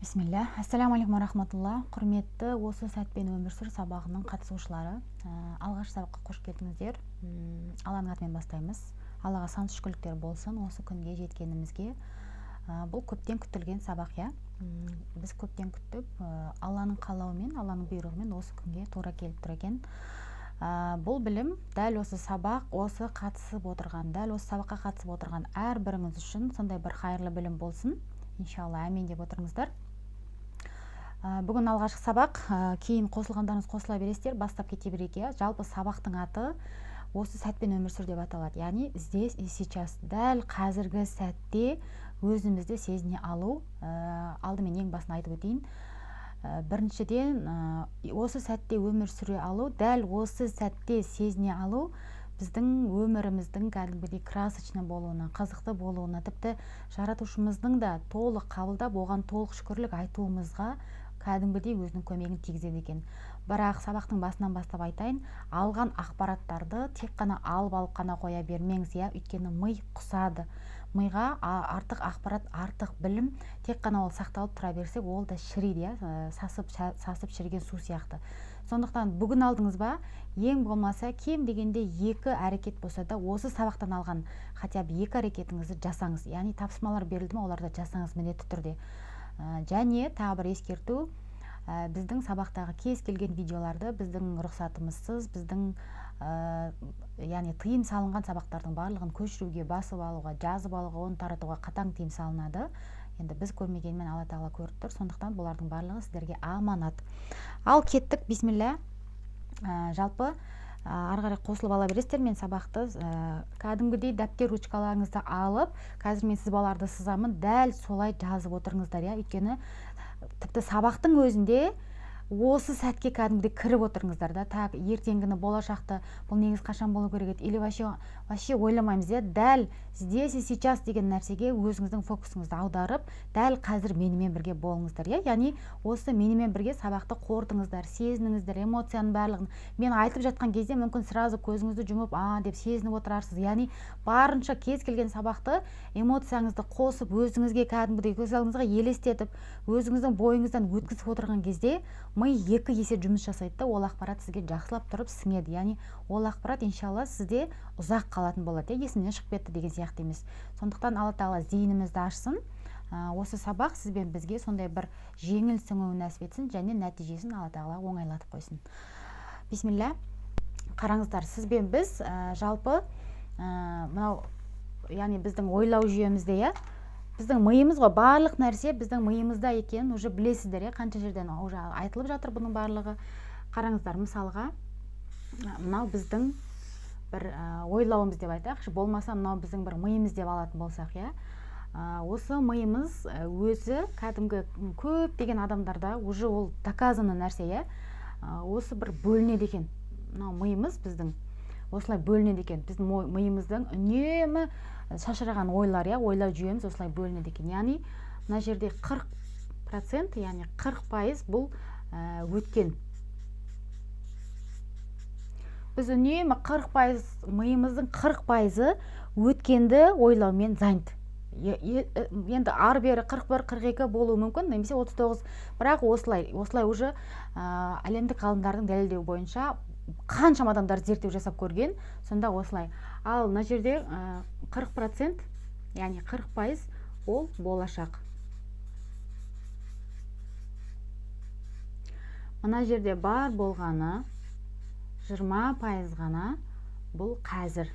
Бисмилля. Ассаламу алейкум рахматулла. Құрметті осы сәтпен өмір сүр сабағының қатысушылары, алғашқы сабаққа қош келдіңіздер. Алланың атымен бастаймыз. Аллаға сан шүкірліктер болсын осы күнге жеткенімізге. Бұл көптен күтілген сабақ, иә. Біз көптен күттік, Алланың қалауымен, Алланың бұйрығымен осы күнге тура келіп тұр екен. Бұл білім, дәл осы сабақ, осы қатысып отырған, дәл осы сабаққа қатысып отырған әрбіріңіз үшін сондай бір хайырлы білім болсын. Иншалла, әмин деп отырыңыздар. Бүгін алғашқы сабақ, кейін қосылғандарыңыз қосыла бересіздер, бастап кете берейік, иә. Жалпы сабақтың аты осы сәтпен өмір сүр деп аталады. Яғни здесь и сейчас, дәл қазіргі сәтте өзімізді сезіне алу. Алдымен ең басын айтып өтейін. Біріншіден, осы сәтте өмір сүре алу, дәл осы сәтте сезіне алу біздің өміріміздің кәдімгідей красочный болуына, қызықты болуына, тіпті жаратушымыздың да толық қабылдап, оған толық шүкірлік айтуымызға кәдімгідей өзінің көмегін тигізеді екен. Бірақ сабақтың басынан бастап айтайын, алған ақпараттарды тек қана алып қана қоя бермеңіз, иә, өйткені ми құсады. Миға артық ақпарат, артық білім тек қана ол сақталып тұра берсе, ол да шіриді, иә, сасып, сасып шіріген су сияқты. Сондықтан бүгін алдыңыз ба, ең болмаса кем дегенде екі әрекет болса да осы сабақтан алған хотя бы екі әрекетіңізді жасаңыз. Яғни тапсырмалар берілді ма, оларды жасаңыз міндетті түрде. Және тағы бір ескерту, біздің сабақтағы кез келген видеоларды біздің рұқсатымызсыз, біздің яғни тыйым салынған сабақтардың барлығын көшіруге, басып алуға, жазып алуға, оны таратуға қатаң тыйым салынады. Енді біз көрмегенмен Алла Тағала көріп тұр, сондықтан бұлардың барлығы сіздерге аманат. Ал кеттік, бисмилля. Жалпы ары қарай қосылып ала бересіздер. Мен сабақты кәдімгідей дәптер, ручкаларыңызды алып, қазір мен сызбаларды сызамын, дәл солай жазып отырыңыздар, иә. Өйткені тіпті сабақтың өзінде осы сәтке кәдімгідей кіріп отырыңыздар да. Так, ертеңгіні, болашақты, бұл негізі қашан болу керек еді или вообще ойламаймыз, иә. Дәл здесь и сейчас деген нәрсеге өзіңіздің фокусыңызды аударып, дәл қазір менімен бірге болыңыздар, иә. Яғни осы менімен бірге сабақты қорытыңыздар, сезініңіздер эмоцияның барлығын. Мен айтып жатқан кезде мүмкін сразу көзіңізді жұмып, а деп сезініп отырарсыз. Яғни барынша кез келген сабақты эмоцияңызды қосып, өзіңізге кәдімгідей көз алдыңызға елестетіп, өзіңіздің бойыңыздан өткізіп отырған кезде ми екі есе жұмыс жасайды да, ол ақпарат сізге жақсылап тұрып сіңеді. Яғни ол ақпарат, иншалла, сізде ұзақ қалатын болады, иә, есімнен шығып кетті деген сияқты емес. Сондықтан Алла Тағала зейінімізді ашсын, осы сабақ сіз бен бізге сондай бір жеңіл сіңуін нәсіп етсін және нәтижесін Алла Тағала оңайлатып қойсын. Бисмилля. Қараңыздар, сіз бен біз жалпы мынау, яғни біздің ойлау жүйемізде, иә, біздің миымыз ғой, барлық нәрсе біздің миымызда екенін уже білесіздер, иә, қанша жерден уже айтылып жатыр бұның барлығы. Қараңыздар, мысалға, мынау біздің бір ойлауымыз деп айтайықшы, болмаса мынау біздің бір миымыз деп алатын болсақ, иә. Осы миымыз өзі кәдімгі көптеген адамдарда уже ол доказанный нәрсе, иә, осы бір бөлінеді екен. Мынау миымыз біздің осылай бөлінеді екен. Біздің миымыздың үнемі шашыраған ойлар, иә, ойлау жүйеміз осылай бөлінеді екен. Яғни мына жерде 40%, яғни 40% бұл өткен. Біз үнемі 40%, миымыздың 40%-ы өткенді ойлаумен занят. Енді ары бері 41, 42 болуы мүмкін немесе 39, бірақ осылай уже әлемдік ғалымдардың дәлелдеуі бойынша, қаншама адамдар зерттеу жасап көрген, сонда осылай. Ал мына жерде 40%, яғни 40% ол болашақ. Мына жерде бар болғаны 20% ғана бұл қазір.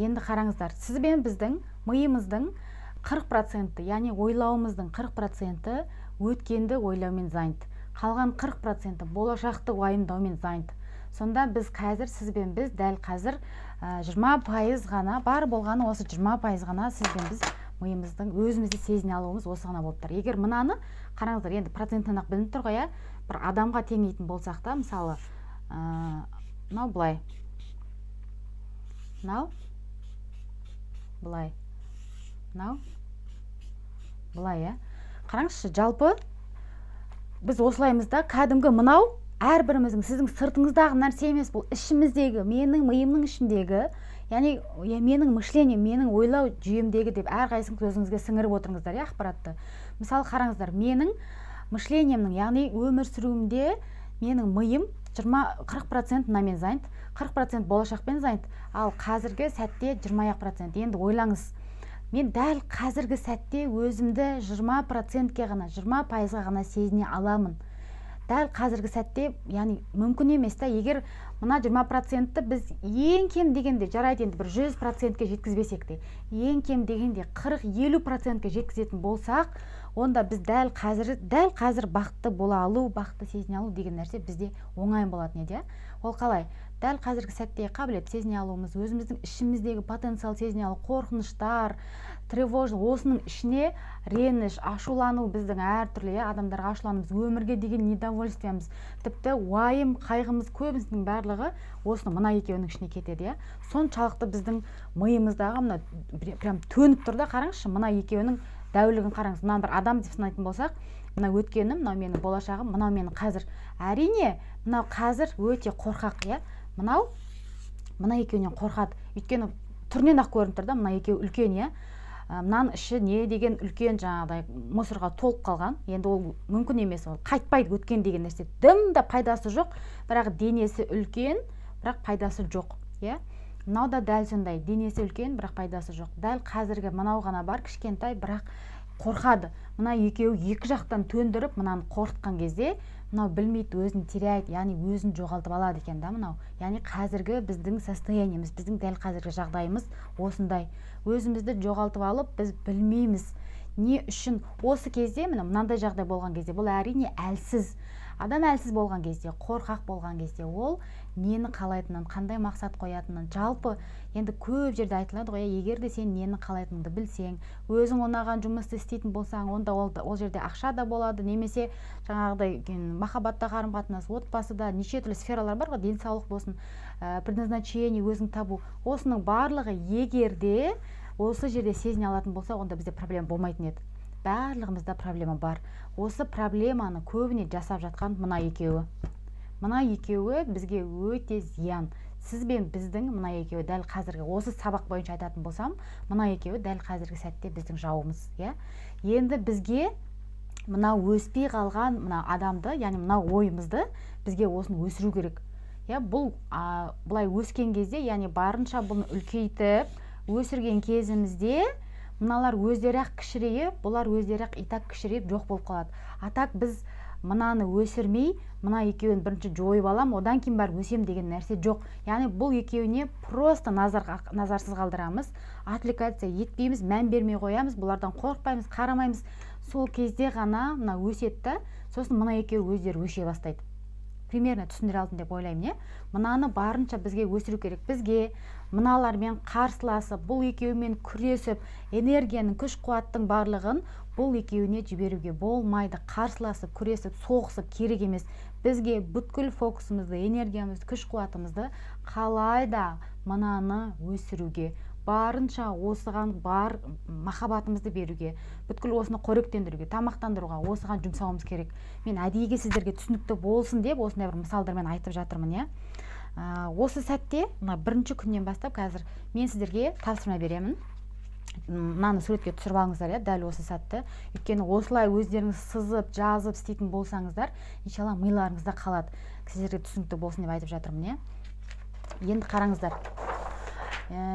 Енді қараңыздар, сіз бен біздің миымыздың 40%-і, яғни ойлауымыздың 40%-і өткенді ойлаумен занят, қалған 40%-і болашақты уайымдаумен занят. Сонда біз қазір, сіз бен біз дәл қазір 20% ғана, бар болғаны осы 20% ғана сіз бен біз миымыздың өзімізді сезіне алуымыз осы ғана болып тұр. Егер мынаны қараңыздар, енді процентінен ақ білініп тұр ғой, иә, бір адамға теңейтін болсақ та, мысалы, мынау былай, мынау былай, мынау былай, иә. Қараңызшы, жалпы біз осылаймыз да. Кәдімгі мынау әрбіріміздің, сіздің сыртыңыздағы нәрсе емес, бұл ішіміздегі, менің миымның ішіндегі. Яғни менің мышлением, менің ойлау жүйемдегі деп әрқайсыңыз өзіңізге сіңіріп отырыңыздар, иә, ақпаратты. Мысалы, қараңыздар, менің мышлениемнің, яғни өмір сүруімде менің миым 20-40% мынамен занят, 40% болашақпен занят, ал қазіргі сәтте 20-ақ процент. Енді ойлаңыз, мен дәл қазіргі сәтте өзімді 20%-ке ғана, 20%-ға ғана сезіне аламын дәл қазіргі сәтте. Яғни мүмкін емес та. Егер мына 20%-ті біз ең кем дегенде, жарайды, енді бір 100%-ке жеткізбесек те, ең кем дегенде 40-50%-ке жеткізетін болсақ, онда біз дәл қазір бақытты бола алу, бақытты сезіне алу деген нәрсе бізде оңай болатын еді, иә. Ол қалай? Дәл қазіргі сәтте қабілет сезіне алуымыз, өзіміздің ішіміздегі потенциал сезіне алу, қорқыныштар, тревожный, осының ішіне реніш, ашулану, біздің әртүрлі, иә, адамдарға ашулануымыз, өмірге деген недовольствиеміз, тіпті уайым қайғымыз, көбісінің барлығы осыны мына екеуінің ішіне кетеді, иә. Соншалықты біздің миымыздағы мына прям төніп тұр да. Қараңызшы, мына екеуінің дәулігін қараңыз. Мынаны бір адам деп санайтын болсақ, мына өткенім, мынау менің болашағым, мынау менің қазір. Әрине, мынау қазір өте қорқақ, иә. Мынау мына екеуінен қорқады, өйткені түрінен ақ көрініп тұр да. Мына екеуі үлкен, иә. Мынаның іші не деген үлкен, жаңағыдай мусорға толып қалған. Енді ол мүмкін емес, ол қайтпайды. Өткен деген нәрсе дым да пайдасы жоқ, бірақ денесі үлкен, бірақ пайдасы жоқ, иә. Мынау да дәл сондай, денесі үлкен, бірақ пайдасы жоқ. Дәл қазіргі мынау ғана бар, кішкентай, бірақ қорқады. Мына екеуі екі жақтан төндіріп, мынаны қорқытқан кезде мынау білмейді, өзін теряет, яғни өзін жоғалтып алады екен да мынау. Яғни қазіргі біздің состояниеміз, біздің дәл қазіргі жағдайымыз осындай: өзімізді жоғалтып алып, біз білмейміз не үшін. Осы кезде, міне, мынандай жағдай болған кезде, бұл әрине әлсіз адам. Әлсіз болған кезде, қорқақ болған кезде ол нені қалайтынын, қандай мақсат қоятынын, жалпы енді көп жерде айтылады ғой, иә: егер де сен нені қалайтыныңды білсең, өзің ұнаған жұмысты істейтін болсаң, онда ол жерде ақша да болады немесе жаңағыдай махаббатта, қарым қатынас, отбасыда, неше түрлі сфералар бар ғой, денсаулық болсын, предназначение, өзің табу, осының барлығы. Егер де осы жерде сезіне алатын болсақ, онда бізде проблема болмайтын еді. Барлығымызда проблема бар. Осы проблеманы көбіне жасап жатқан мына екеуі. Мына екеуі бізге өте зиян. Сіз бен біздің мына екеуі, дәл қазіргі осы сабақ бойынша айтатын болсам, мына екеуі дәл қазіргі сәтте біздің жауымыз, иә. Енді бізге мына өспей қалған мына адамды, яғни мына ойымызды, бізге осыны өсіру керек, иә. Бұл былай өскен кезде, яғни барынша бұны үлкейтіп өсірген кезімізде, мыналар өздері ақ кішірейіп, бұлар өздері ақ и так кішірейіп, жоқ болып қалады. А так біз мынаны өсірмей, мына екеуін бірінші жойып алам, одан кейін барып өсем деген нәрсе жоқ. Яғни бұл екеуіне просто назарсыз қалдырамыз, отвлекаться етпейміз, мән бермей қоямыз, бұлардан қорықпаймыз, қарамаймыз. Сол кезде ғана мына өседі да, сосын мына екеуі өздері өше бастайды. Примерно түсіндіре алдым деп ойлаймын, иә. Мынаны барынша бізге өсіру керек. Бізге мыналармен қарсыласып, бұл екеуімен күресіп, энергияның, күш қуаттың барлығын бұл екеуіне жіберуге болмайды. Қарсыласып, күресіп, соғысып керек емес. Бізге бүткіл фокусымызды, энергиямызды, күш қуатымызды қалай да мынаны өсіруге, барынша осыған бар махаббатымызды беруге, бүткіл осыны қоректендіруге, тамақтандыруға, осыған жұмсауымыз керек. Мен әдейіге сіздерге түсінікті болсын деп осындай бір мысалдармен айтып жатырмын, иә. Осы сәтте, мына бірінші күннен бастап, қазір мен сіздерге тапсырма беремін. Мынаны суретке түсіріп алыңыздар, иә, дәл осы сәтті. Өйткені осылай өздеріңіз сызып, жазып істейтін болсаңыздар, иншалла, миларыңызда қалады. Сіздерге түсінікті болсын деп айтып жатырмын, иә. Енді қараңыздар,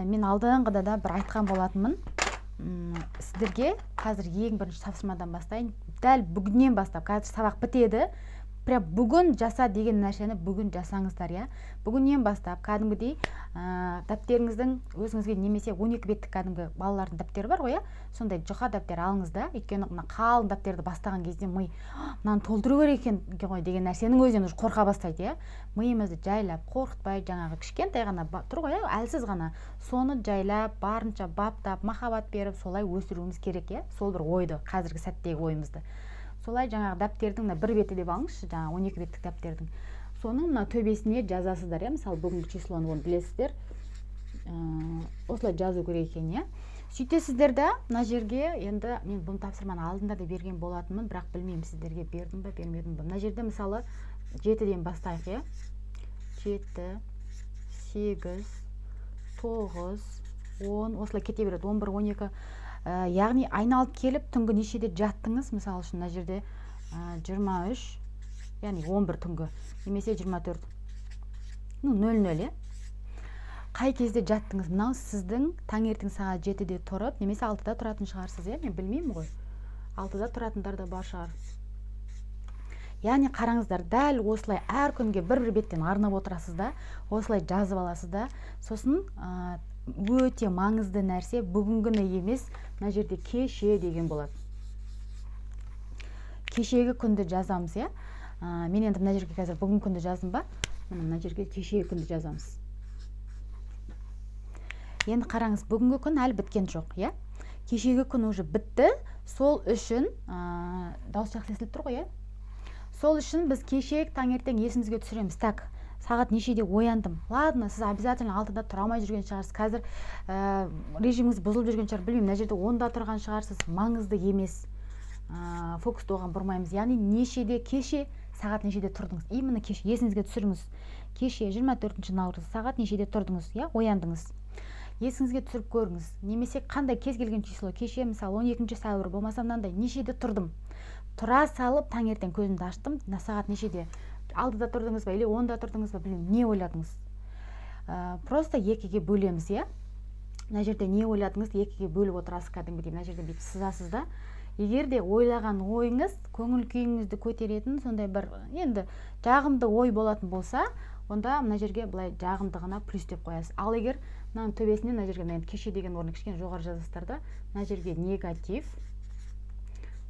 мен алдыңғыда да бір айтқан болатынмын. Сіздерге қазір ең бірінші тапсырмадан бастайын. Дәл бүгіннен бастап, қазір сабақ бітеді, прям бүгін жаса деген нәрсені бүгін жасаңыздар, иә. Бүгіннен бастап кәдімгідей дәптеріңіздің өзіңізге немесе 12 беттік кәдімгі балалардың дәптері бар ғой, иә, сондай жұқа дәптер алыңыз да. Өйткені мына қалың дәптерді бастаған кезде ми «мынаны толтыру керек екен ғой» деген нәрсенің өзінен уже қорқа бастайды, иә. Миымызды жайлап қорқытпай, жаңағы кішкентай ғана тұр ғой, иә, әлсіз ғана, соны жайлап, барынша баптап, махаббат беріп, солай өсіруіміз керек, иә. Сол бір ойды, қазіргі сәттегі ойымызды солай жаңағы дәптердің мына бір беті деп алыңызшы, жаңағы 12 беттік дәптердің, соның мына төбесіне жазасыздар, иә. Мысалы, бүгінгі числоны, оны білесіздер, осылай жазу керек екен, иә. Сөйтесіздер да, мына жерге, енді мен бұл тапсырманы алдында да берген болатынмын, бірақ білмеймін, сіздерге бердім ба, бермедім ба. Мына жерде, мысалы, 7-ден бастайық, иә: 7, 8, 9, 10, осылай кете береді, 11, 12. Яғни айналып келіп түнгі нешеде жаттыңыз? Мысалы үшін, мына жерде 23, яғни 11 түнгі немесе 24, ну, 00, иә. Қай кезде жаттыңыз? Мынау сіздің таңертең сағат 7-де тұрып немесе 6-да тұратын шығарсыз, иә, мен білмеймін ғой, 6-да тұратындар да бар шығар. Яғни қараңыздар, дәл осылай әр күнге бір бір беттен арнап отырасыз да, осылай жазып аласыз да. Сосын өте маңызды нәрсе: бүгінгіні емес, мына жерде кеше деген болады, кешегі күнді жазамыз, иә. Мен енді мына жерге қазір бүгінгі күнді жаздым ба, міне, мына жерге кешегі күнді жазамыз. Енді қараңыз, бүгінгі күн әлі біткен жоқ, иә, кешегі күн уже бітті. Сол үшін дауыс жақсы естіліп тұр ғой, иә. Сол үшін біз кеше таңертең есімізге түсіреміз: так, сағат нешеде ояндым? Ладно, сіз обязательно 6-да тұра алмай жүрген шығарсыз қазір, режиміңіз бұзылып жүрген шығар, білмеймін, мына жерде 10-да тұрған шығарсыз, маңызды емес, фокусты оған бұрмаймыз. Яғни нешеде, кеше сағат нешеде тұрдыңыз? Именно кеше есіңізге түсіріңіз. Кеше 24 наурыз сағат нешеде тұрдыңыз, иә, ояндыңыз? Есіңізге түсіріп көріңіз. Немесе қандай кез келген число, кеше, мысалы, 12 сәуір болмаса мынандай, нешеде тұрдым? Тұра салып таңертең көзімді аштым, мына сағат нешеде? 6-да тұрдыңыз ба или 10-да тұрдыңыз ба, білмеймін, не ойладыңыз? Просто екіге бөлеміз, иә. Мына жерде не ойладыңыз, екіге бөліп отырасыз кәдімгідей. Мына жерде бүйтіп сызасыз да. Егер де ойлаған ойыңыз көңіл күйіңізді көтеретін сондай бір енді жағымды ой болатын болса, онда мына жерге былай жағымдығына плюс деп қоясыз. Ал егер мынаның төбесіне, мына жерге, мына енді кеше деген орны кішкене жоғары жазасыздар да, мына жерге негатив,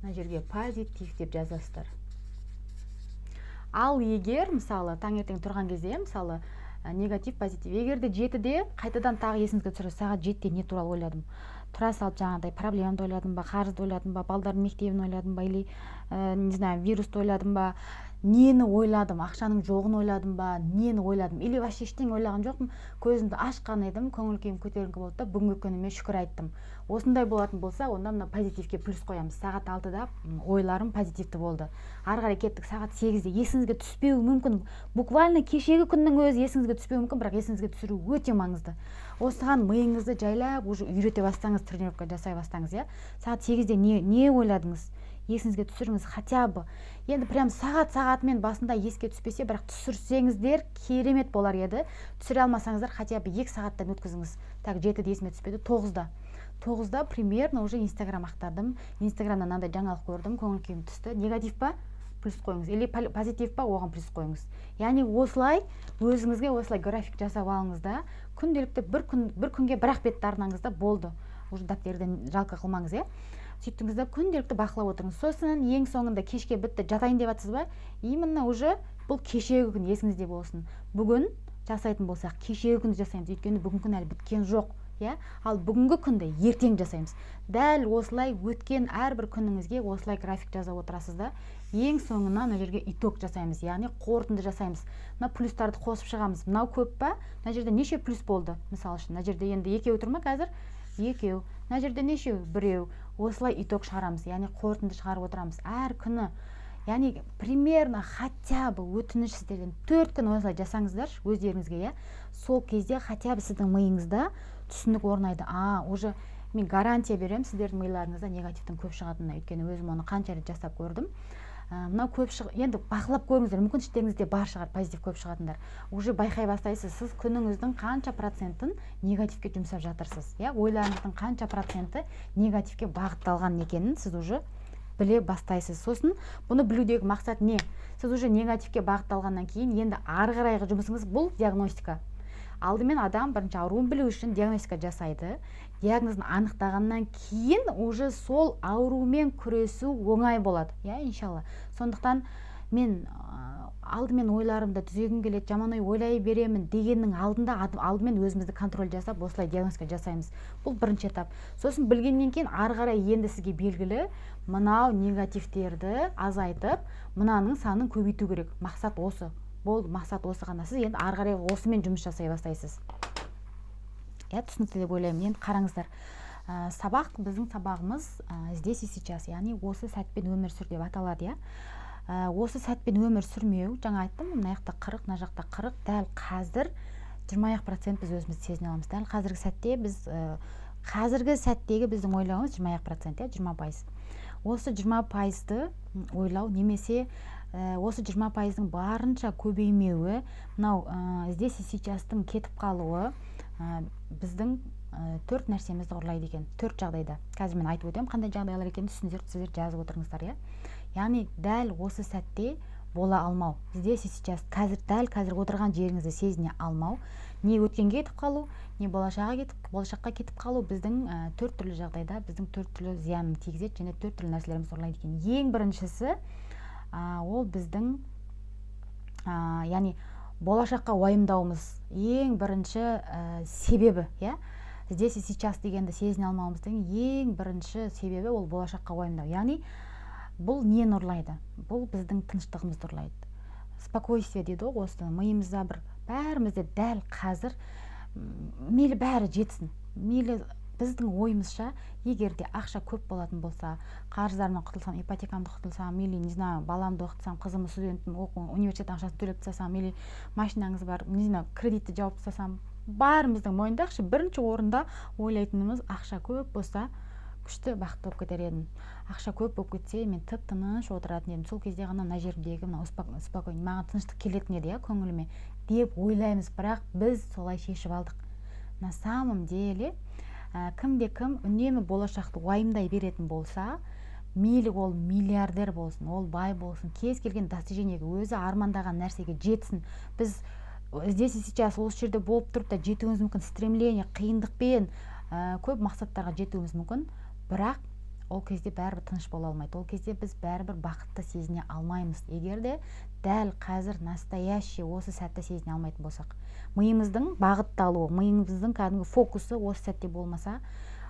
мына жерге позитив деп жазасыздар. Ал егер, мысалы, таңертең тұрған кезде, мысалы, негатив, позитив, егер де 7-де қайтадан тағы есіңізге түсіресіз: сағат 7-де не туралы ойладым? Тұра салып жаңағыдай проблемамды ойладым ба, қарызды ойладым ба, балдардың мектебін ойладым ба или не знаю, вирусты ойладым ба, нені ойладым, ақшаның жоғын ойладым ба, нені ойладым? Или вообще ештеңе ойлаған жоқпын, көзімді ашқан едім, көңіл күйім көтеріңкі болды да, бүгінгі күніме шүкір айттым. Осындай болатын болса, онда мына позитивке плюс қоямыз: сағат 6-да ойларым позитивті болды. Ары қарай кеттік. Сағат 8-де есіңізге түспеуі мүмкін, буквально кешегі күннің өзі есіңізге түспеуі мүмкін, бірақ есіңізге түсіру өте маңызды. Осыған миыңызды жайлап уже үйрете бастаңыз, тренировка жасай бастаңыз, иә. Сағат 8-де не ойладыңыз, есіңізге түсіріңіз. Хотя бы енді прям сағат сағатымен басында еске түспесе, бірақ түсірсеңіздер, керемет болар еді. Түсіре алмасаңыздар, хотя бы 2 сағаттан өткізіңіз. Так, 7-де есіме түспеді, 9-да, 9-да примерно уже Инстаграм ақтардым, Инстаграмнан мынандай жаңалық көрдім, көңіл күйім түсті. Негатив па, плюс қойыңыз, или позитив па, оған плюс қойыңыз. Яғни осылай өзіңізге осылай график жасап алыңыз да, күнделікті бір күн, бір күнге бір ақ бетті арнаңыз да, болды, уже дәптерден жалко қылмаңыз, иә. Сөйттіңіз да, күнделікті бақылап отырыңыз. Сосын ең соңында кешке бітті, жатайын деп жатсыз ба, именно уже бұл кешегі күн есіңізде болсын. Бүгін жасайтын болсақ, кешегі күнді жасаймыз, өйткені бүгінгі күн әлі біткен жоқ, иә. Ал бүгінгі күнді ертең жасаймыз. Дәл осылай өткен әрбір күніңізге осылай график жасап отырасыз да, ең соңына мына жерге итог жасаймыз, яғни қорытынды жасаймыз. Мына плюстарды қосып шығамыз. Мынау көп па? Мына жерде неше плюс болды? Мысалы үшін, мына жерде енді екеу тұр ма қазір? Екеу. Мына жерде нешеу? Біреу. Осылай итог шығарамыз, яғни қорытынды шығарып отырамыз әр күні. Яғни примерно, хотя бы, өтініш сіздерден, 4 күн осылай жасаңыздаршы өздеріңізге, иә. Сол кезде хотя бы сіздің миыңызда түсінік орнайды. А уже мен гарантия беремін сіздердің миларыңызда негативтің көп шығатынына, өйткені өзім оны қанша рет жасап көрдім. Мынау көп шық, енді бақылап көріңіздер, мүмкін, іштеріңізде бар шығар позитив көп шығатындар. Уже байқай бастайсыз, сіз күніңіздің қанша процентін негативке жұмсап жатырсыз, иә, ойларыңыздың қанша проценті негативке бағытталған екенін сіз уже біле бастайсыз. Сосын бұны білудегі мақсат не? Сіз уже негативке бағытталғаннан кейін енді ары қарайғы жұмысыңыз бұл диагностика. Алдымен адам бірінші ауруын білу үшін диагностика жасайды. Диагнозын анықтағаннан кейін уже сол аурумен күресу оңай болады, иә, иншалла. Сондықтан мен алдымен ойларымды түзегім келеді, жаман ой ойлай беремін дегеннің алдында алдымен өзімізді контроль жасап, осылай диагностика жасаймыз. Бұл бірінші этап. Сосын білгеннен кейін ары қарай енді сізге белгілі, мынау негативтерді азайтып, мынаның санын көбейту керек. Мақсат осы болды, мақсат осы ғана. Сіз енді ары қарай осымен жұмыс жасай бастайсыз, иә. Түсінікті деп ойлаймын. Енді қараңыздар, сабақ, біздің сабағымыз «Здесь и сейчас», яғни осы сәтпен өмір сүр деп аталады, иә. Осы сәтпен өмір сүрмеу, жаңа айттым, мына жақта 40, мына жақта 40. Дәл қазір 20 ақ процент біз өзімізді сезіне аламыз. Дәл қазіргі сәтте біз, қазіргі сәттегі біздің ойлауымыз 20 ақ процент, иә, 20%. Осы 20%-ды ойлау немесе осы 20%-дың барынша көбеймеуі, мынау здесь и сейчас тың кетіп қалуы біздің төрт нәрсемізді ұрлайды екен төрт жағдайда. Қазір мен айтып өтемін қандай жағдайлар екенін, түсіндіріп, сіздер жазып отырыңыздар, иә. Яғни дәл осы сәтте бола алмау, здесь и сейчас, қазір, дәл қазір отырған жеріңізді сезіне алмау, не өткенге кетіп қалу, не болашаққа кетіп қалу біздің төрт түрлі жағдайда біздің төрт түрлі зиянын тигізеді және төрт түрлі нәрселерімізді ұрлайды екен. Ең біріншісі, ол біздің яғни болашаққа уайымдауымыз ең бірінші себебі, иә. Здесь и сейчас дегенді сезіне алмауымыздың ең бірінші себебі ол болашаққа уайымдау. Яғни бұл нені ұрлайды? Бұл біздің тыныштығымызды ұрлайды, спокойствие дейді ғой. Осы миымызда бір бәрімізде дәл қазір мейлі бәрі жетсін, мейлі, біздің ойымызша, егер де ақша көп болатын болса, қарыздарымнан құтылсам, ипотекамды құтылсам, или, не знаю, баламды оқытсам, қызымды, студентін, оқу, университет ақшасын төлеп тастасам, или машинаңыз бар, не знаю, кредитті жауып тастасам, бәріміздің мойындайықшы, бірінші орында ойлайтынымыз: ақша көп болса, күшті бақытты болып кетер едім, ақша көп болып кетсе, мен тып тыныш отыратын едім, сол кезде ғана мына жерімдегі мынау спокойно, маған тыныштық келетін еді, иә, көңіліме деп ойлаймыз. Бірақ біз солай шешіп алдық. На самом деле кімде кім үнемі болашақты уайымдай беретін болса, мейлі ол миллиардер болсын, ол бай болсын, кез келген достижение ге, өзі армандаған нәрсеге жетсін, біз здесь и сейчас, осы жерде болып тұрып та жетуіміз мүмкін, стремление, қиындықпен көп мақсаттарға жетуіміз мүмкін, бірақ ол кезде бәрібір тыныш бола алмайды, ол кезде біз бәрібір бақытты сезіне алмаймыз. Егер де дәл қазір, настоящий осы сәтті сезіне алмайтын болсақ, миымыздың бағытталуы, миымыздың кәдімгі фокусы осы сәтте болмаса,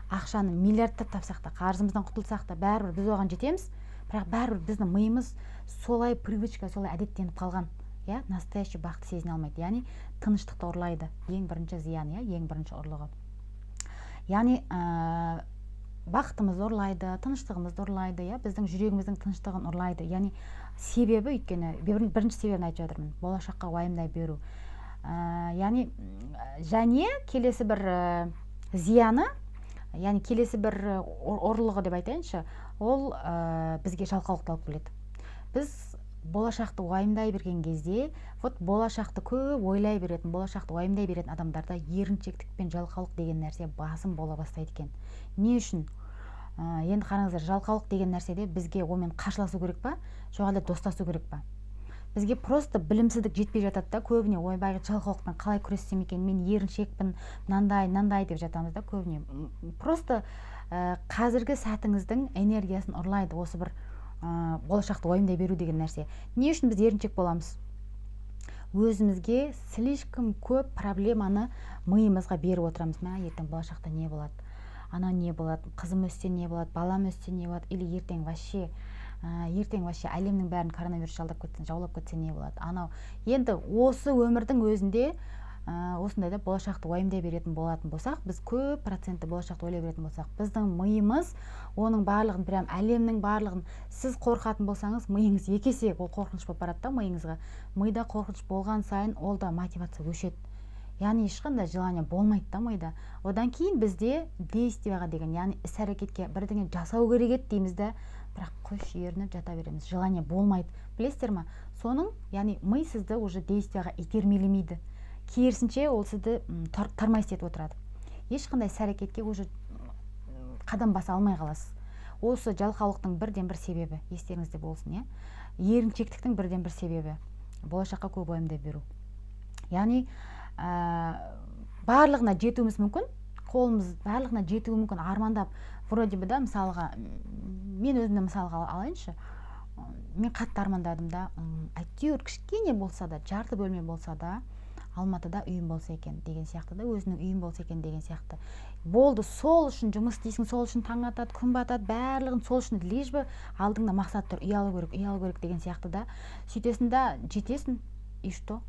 ақшаны миллиардтап тапсақ та, қарызымыздан құтылсақ та, бәрібір біз оған жетеміз, бірақ бәрібір біздің миымыз солай привычка, солай әдеттеніп қалған, иә, настоящий бақытты сезіне алмайды. Яғни тыныштықты ұрлайды, ең бірінші зиян, иә, ең бірінші ұрлығы. Яғни бақытымызды ұрлайды, тыныштығымызды ұрлайды, иә, біздің жүрегіміздің тыныштығын ұрлайды. Яғни себебі, өйткені бірінші себебін айтып жатырмын: болашаққа уайымдай беру. Яғни және келесі бір зияны, яғни келесі бір ұрлығы деп айтайыншы, ол бізге жалқаулықты алып келеді. Біз болашақты уайымдай берген кезде, вот болашақты көп ойлай беретін, болашақты уайымдай беретін адамдарда еріншектік пен жалқаулық деген нәрсе басым бола бастайды екен. Не үшін? Енді қараңыздар, жалқаулық деген нәрседе бізге онымен қарсыласу керек па, жоқ әлде достасу керек па? Бізге просто білімсіздік жетпей жатады да көбіне. Ойбай, жалқаулықпен қалай күрессем екен, мен еріншекпін, мынандай мынандай деп жатамыз да көбіне. Просто қазіргі сәтіңіздің энергиясын ұрлайды осы бір болашақты уайымдай беру деген нәрсе. Не үшін біз еріншек боламыз? Өзімізге слишком көп проблеманы миымызға беріп отырамыз. Мә, ертең болашақта не болады, анау не болады, қызым өссе не болады, балам өссе не болады, или ертең вообще, ертең вообще әлемнің бәрін коронавирус жалдап кетсе, жаулап кетсе не болады анау. Енді осы өмірдің өзінде осындай да болашақты уайымдай беретін болатын болсақ, біз көп процентті болашақты ойлай беретін болсақ, біздің миымыз оның барлығын, прям әлемнің барлығын, сіз қорқатын болсаңыз, миыңыз екі есе ол қорқыныш болып барады да миыңызға. Мида қорқыныш болған сайын ол да мотивация өшеді, яғни ешқандай желание болмайды да мида. Одан кейін бізде действия ға деген, яғни іс әрекетке, бірдеңе жасау керек еді дейміз да, бірақ қойшы, ерініп жата береміз, желание болмайды, білесіздер ма соның? Яғни ми сізді уже действия ға итермелемейді, керісінше ол сізді тормозить етіп отырады, ешқандай іс әрекетке уже қадам баса алмай қаласыз. Осы жалқаулықтың бірден бір себебі, естеріңізде болсын, иә, еріншектіктің бірден бір себебі болашаққа көп уайымдай беру. Яғни барлығына жетуіміз мүмкін, қолымыз барлығына жетуі мүмкін, армандап вроде бы да. Мысалға, мен өзімді мысалға алайыншы. Мен қатты армандадым да, әйтеуір кішкене болса да, жарты бөлме болса да, Алматыда үйім болса екен деген сияқты да, өзімнің үйім болса екен деген сияқты болды. Сол үшін жұмыс істейсің, сол үшін таң атады, күн батады, барлығын сол үшін, лишь бы алдыңда мақсат тұр: үй алу керек, үй алу керек деген сияқты да. Сөйтесің да, жетесің, и что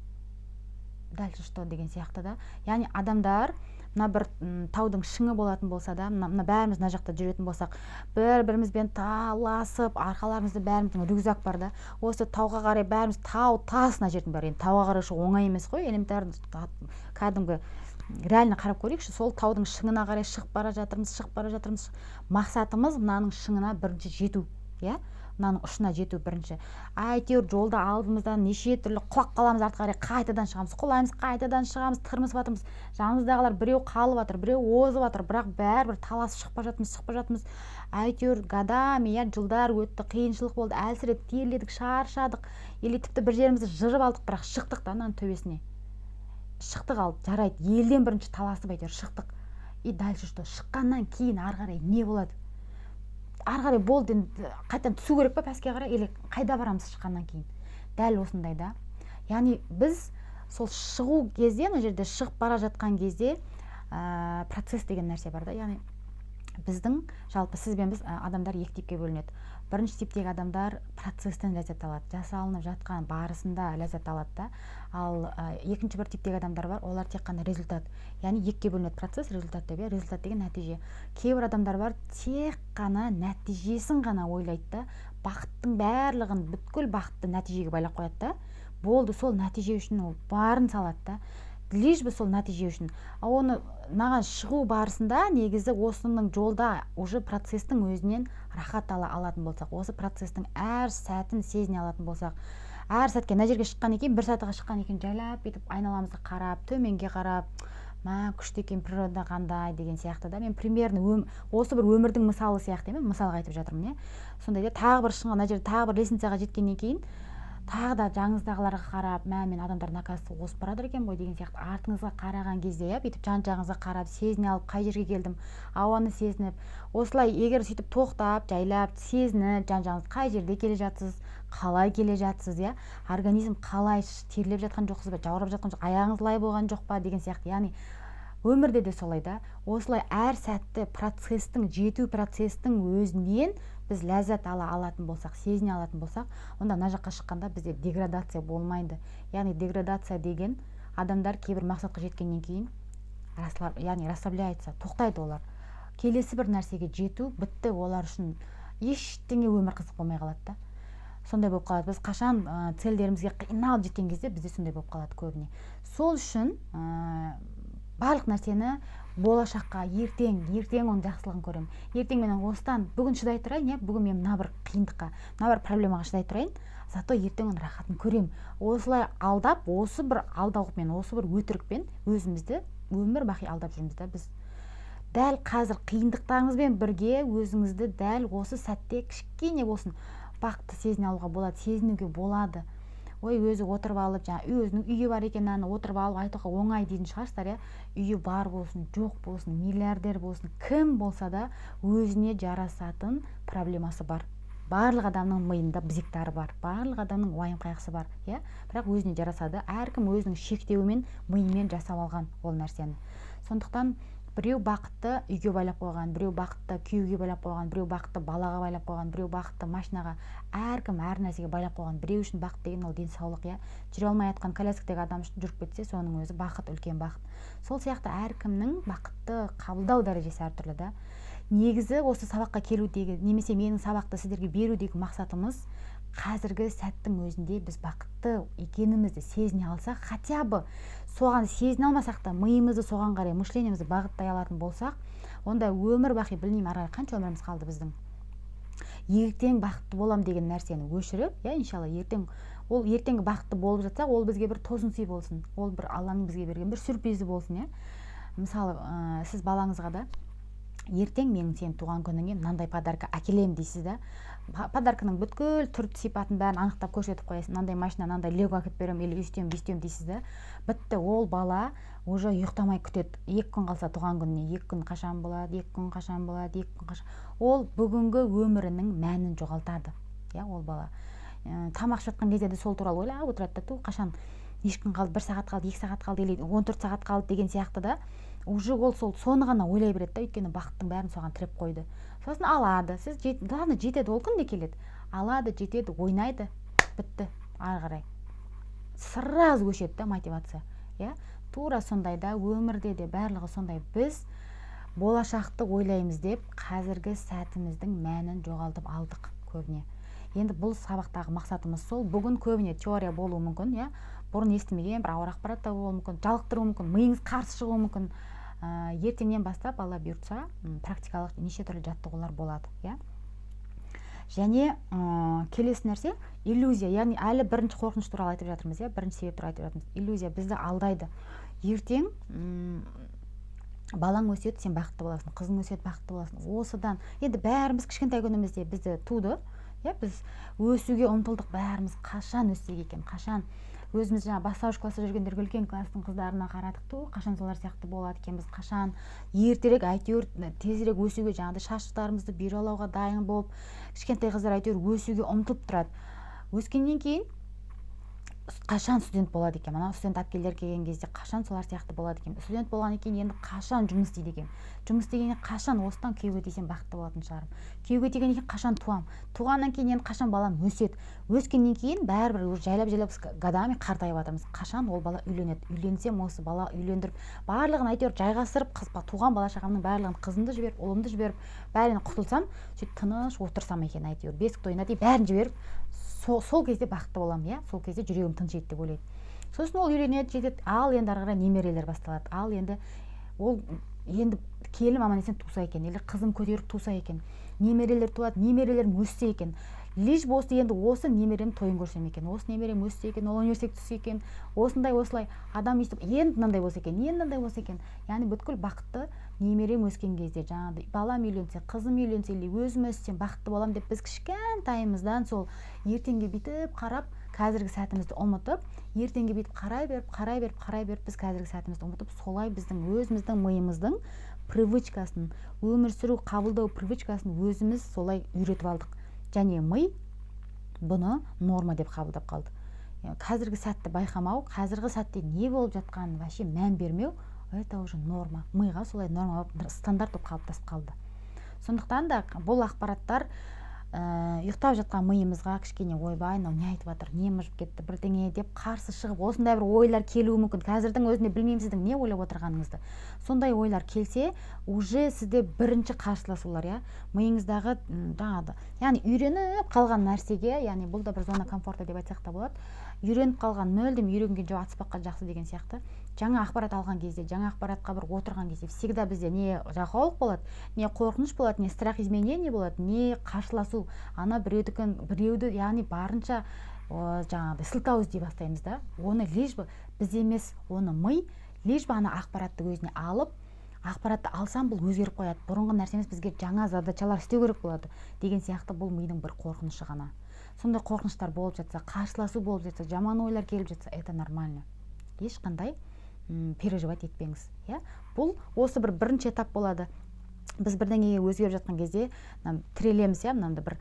дальше, что деген сияқты да. Яғни адамдар Мына бір таудың шыңы болатын болса да, мына бәріміз мына жақта жүретін болсақ, бір бірімізбен таласып, арқаларымызда бәріміздің рюкзак бар да, осы тауға қарай бәріміз, тау тас мына жердің бәрі. Енді тауға қарай шығу оңай емес қой, элементарно, кәдімгі реально қарап көрейікші. Сол таудың шыңына қарай шығып бара жатырмыз, шығып бара жатырмыз. Мақсатымыз мынаның шыңына бірінші жету, иә, мынаның ұшына жету бірінші. Әйтеуір жолда алдымыздан неше түрлі, құлап қаламыз, артқа қарай қайтадан шығамыз, құлаймыз, қайтадан шығамыз, тырмысып жатырмыз. Жанымыздағылар біреу қалып жатыр, біреу озып жатыр, бірақ бәрібір таласып шығып бара жатырмыз, шығып бара жатырмыз. Әйтеуір годами, иә, жылдар өтті, қиыншылық болды, әлсіредік, терледік, шаршадық или тіпті бір жерімізді жырып алдық, бірақ шықтық та, ананың төбесіне шықтық. Ал жарайды, елден бірінші таласып әйтеуір шықтық. И дальше что? Шыққаннан кейін ары қарай не болады? Ары қарай болды, енді қайтадан түсу керек па пәске қарай или қайда барамыз шыққаннан кейін? Дәл осындай да. Яғни біз сол шығу кезде, мына жерде шығып бара жатқан кезде процесс деген нәрсе бар да. Яғни біздің жалпы сіз бен біз, адамдар екі типке бөлінеді. Бірінші типтегі адамдар процесстен ләззат алады, жасалынып жатқан барысында ләззат алады да. Ал екінші бір типтегі адамдар бар, олар тек қана результат. Яғни екіге бөлінеді: процесс, результат деп, иә. Результат деген нәтиже. Кейбір адамдар бар, тек қана нәтижесін ғана ойлайды да, бақыттың барлығын, бүткіл бақытты нәтижеге байлап қояды да, болды, сол нәтиже үшін ол барын салады да, лишь бы сол нәтиже үшін. Ал оны мынаған шығу барысында, негізі осының жолда уже процесстің өзінен рахат ала алатын болсақ, осы процесстің әр сәтін сезіне алатын болсақ, әр сәтке, мына жерге шыққаннан кейін, бір сатыға шыққаннан кейін, жайлап бүйтіп айналамызға қарап, төменге қарап, мә, күшті екен, природа қандай деген сияқты да. Мен примерно осы бір өмірдің мысалы сияқты емес, мысалға айтып жатырмын, иә. Сондай да. Тағы бір шыңға, мына жерде тағы бір лестницаға жеткеннен кейін, тағы да жаныңыздағыларға қарап, мә, мен адамдар оказывается озып бара жатыр екен ғой деген сияқты, артыңызға қараған кезде, иә, бүйтіп жан жағыңызға қарап, сезіне алып, қай жерге келдім, ауаны сезініп, осылай егер сөйтіп тоқтап, жайлап сезініп, жан жағыңыз, қай жерде келе жатсыз, қалай келе жатсыз, иә, организм қалай, терлеп жатқан жоқсыз ба, жаурап жатқан жоқ, аяғыңыз лай болған жоқ па деген сияқты. Яғни өмірде де солай да. Осылай әр сәтті процесстің, жету процесстің өзінен біз ләззат ала алатын болсақ, сезіне алатын болсақ, онда мына жаққа шыққанда бізде деградация болмайды. Яғни деградация деген адамдар кейбір мақсатқа жеткеннен кейін, яғни расслабляется, тоқтайды олар. Келесі бір нәрсеге жету бітті, олар үшін ештеңе, өмір қызық болмай қалады да, сондай болып қалады. Біз қашан цельдерімізге қиналып жеткен кезде бізде сондай болып қалады көбіне. Сол үшін барлық нәрсені болашаққа, ертең, ертең оның жақсылығын көремін, ертең мен осыдан бүгін шыдай тұрайын, иә, бүгін мен мына бір қиындыққа, мына бір проблемаға шыдай тұрайын, зато ертең оның рахатын көремін. Осылай алдап, осы бір алдауықпен, осы бір өтірікпен өзімізді өмір бақи алдап жүрміз да. Біз дәл қазір қиындықтарыңызбен бірге өзіңізді дәл осы сәтте кішкене болсын бақытты сезіне алуға болады, сезінуге болады. Ой, өзі отырып алып, жаңа өзінің үйі бар екен, аны отырып алып айтуға оңай дейтін шығарсыздар, иә. Үйі бар болсын, жоқ болсын, миллиардер болсын, кім болса да, өзіне жарасатын проблемасы бар. Барлық адамның миында бзиктары бар, барлық адамның уайым қайғысы бар, иә. Бірақ өзіне жарасады, әркім өзінің шектеуімен, миымен жасап алған ол нәрсені. Сондықтан біреу бақытты үйге байлап қойған, біреу бақытты күйеуге байлап қойған, біреу бақытты балаға байлап қойған, біреу бақытты машинаға, әркім әр нәрсеге байлап қойған. Біреу үшін бақыт деген ол денсаулық, иә, жүре алмай жатқан коляскадегі адам үшін жүріп кетсе, соның өзі бақыт, үлкен бақыт. Сол сияқты әркімнің бақытты қабылдау дәрежесі әртүрлі да. Негізі осы сабаққа келудегі немесе менің сабақты сіздерге берудегі мақсатымыз қазіргі сәттің өзінде біз бақытты екенімізді сезіне алсақ, хотя бы соған сезіне алмасақ та, миымызды соған қарай, мышлениемізді бағыттай алатын болсақ, онда өмір бақи, білмеймін, ары қарай қанша өміріміз қалды біздің, ертең бақытты болам деген нәрсені өшіріп, иә, иншалла, ертең, ол ертеңгі бақытты болып жатсақ, ол бізге бір тосын сый болсын, ол бір Алланың бізге берген бір сюрпризі болсын, иә. Мысалы, сіз балаңызға да ертең менің сенің туған күніңе мынандай подарка әкелемін дейсіз да, подарканың бүткіл түр сипатын, бәрін анықтап көрсетіп қоясыз. Мынандай машина, мынандай лего әкеліп беремін или өйстемін, бүйтемін дейсіз да. Бітті, ол бала уже ұйықтамай күтеді 2 күн қалса туған күніне. 2 күн қашан болады, 2 күн қашан болады, 2 күн қашан? Ол бүгінгі өмірінің мәнін жоғалтады, иә. Ол бала тамақ ішіп жатқан кезде де сол туралы ойлап отырады да: ту, қашан, неше күн қалды, бір сағат қалды, 2 сағат қалды или 14 сағат қалды деген сияқты да. Уже ол сол соны ғана ойлай береді да, өйткені бақыттың бәрін соған тіреп қойды. Сосын алады, сіз главное жетеді, ол күнде келеді, алады, жетеді, ойнайды, бітті, ары қарай сразу өшеді да мотивация, иә. Тура сондай да, өмірде де барлығы сондай. Біз болашақты ойлаймыз деп, қазіргі сәтіміздің мәнін жоғалтып алдық көбіне. Енді бұл сабақтағы мақсатымыз сол. Бүгін көбіне теория болуы мүмкін, иә, бұрын естімеген бір ауыр ақпарат та болуы мүмкін, жалықтыруы мүмкін, миыңыз қарсы шығуы мүмкін. Ертеңнен бастап, Алла бұйыртса, практикалық неше түрлі жаттығулар болады, иә. Және келесі нәрсе – иллюзия. Яғни әлі бірінші қорқыныш туралы айтып жатырмыз, иә, бірінші себеп туралы айтып жатырмыз. Иллюзия бізді алдайды. Ертең балаң өседі, сен бақытты боласың, қызың өседі, бақытты боласың. Осыдан енді бәріміз кішкентай күнімізде бізді туды, иә, біз өсуге ұмтылдық бәріміз. Қашан өссек екен, қашан өзіміз жаңа бастауыш класста жүргендерге үлкен класстың қыздарына қарадық: ту, қашан солар сияқты болады екенбіз, қашан ертерек, әйтеуір тезірек өсуге, жаңағыдай шаштарымызды бұйралауға дайын болып, кішкентай қыздар әйтеуір өсуге ұмтылып тұрады. Өскеннен кейін қашан студент болады екен, мына студент әпкелер келген кезде қашан солар сияқты болады екен, студент болғаннан кейін енді қашан жұмыс істейді екен, жұмыс істегеннен қашан осыдан күйеуге тисем, бақытты болатын шығармын, күйеуге тигеннен кейін қашан туамын, туғаннан кейін енді қашан балам өседі, өскеннен кейін бәрібір уже жайлап жайлап годами қартайып жатырмыз, қашан ол бала үйленеді, үйленсем, осы бала үйлендіріп, барлығын әйтеуір жайғастырып, қыз туған бала шағамның барлығын, қызымды жіберіп, ұлымды жіберіп, бәрінен құтылсам, сөйтіп тыныш отырсам екен, әйтеуір бесік тойына дейін бәрін жіберіп, сол кезде бақытты боламын, иә, сол кезде жүрегім тыншиды деп ойлайды. Сосын ол үйленеді, жетеді. Ал енді ары қарай немерелер басталады. Ал енді ол енді келінім аман есен туса екен или қызым көтеріп туса екен, немерелер туады, немерелерім өссе екен, лишь бы осы енді осы немерем тойын көрсем екен, осы немерем өссе екен, ол университетке түссе екен, осындай, осылай адам өйстіп енді мынандай болса екен, енді мынандай болса екен. Яғни бүткіл бақытты немерем өскен кезде, жаңағыдай балам үйленсе, қызым үйленсе или өзім өссем, бақытты боламын деп, біз кішкентайымыздан сол ертеңге бүйтіп қарап, қазіргі сәтімізді ұмытып, ертеңге бүйтіп қарай беріп, қарай беріп, қарай беріп, біз қазіргі сәтімізді ұмытып, солай біздің өзіміздің миымыздың привычкасын, өмір сүру, қабылдау привычкасын өзіміз солай үйретіп алдық. Және ми бұны норма деп қабылдап қалды. Қазіргі сәтті байқамау, қазіргі сәтте не болып жатқанын вообще мән бермеу – это уже норма, миға солай норма болып, стандарт болып қалыптасып қалды. Сондықтан да бұл ақпараттар ұйықтап жатқан миымызға кішкене «Ойбай, мынау не айтып жатыр, не мыжып кетті, бірдеңе» деп қарсы шығып, осындай бір ойлар келуі мүмкін. Қазірдің өзінде білмеймін сіздің не ойлап отырғаныңызды. Сондай ойлар келсе, уже сізде бірінші қарсыласулар, иә, миыңыздағы жаңағы, яғни үйреніп қалған нәрсеге, яғни бұл да бір зона комфорта деп айтсақ та болады, үйреніп қалған, мүлдем үйренген жоқ, атыспаққа жақсы деген сияқты. Жаңа ақпарат алған кезде, жаңа ақпаратқа бір отырған кезде всегда бізде не жалқаулық болады, не қорқыныш болады, не страх изменений болады, не қарсыласу, ана біреудікін, біреуді, яғни барынша жаңағыдай сылтау іздей бастаймыз да. Оны лишь бы біз емес, оны ми лишь бы ана ақпаратты өзіне алып, ақпаратты алсам, бұл өзгеріп қояды, бұрынғы нәрсе емес, бізге жаңа задачалар істеу керек болады деген сияқты. Бұл мидың бір қорқынышы ғана. Сондай қорқыныштар болып жатса, қарсыласу болып жатса, жаман ойлар келіп жатса, это нормально, ешқандай переживать етпеңіз, иә. Бұл осы бір бірінші этап болады. Біз бірдеңеге өзгеріп жатқан кезде мына тірелеміз, иә. Мынандай бір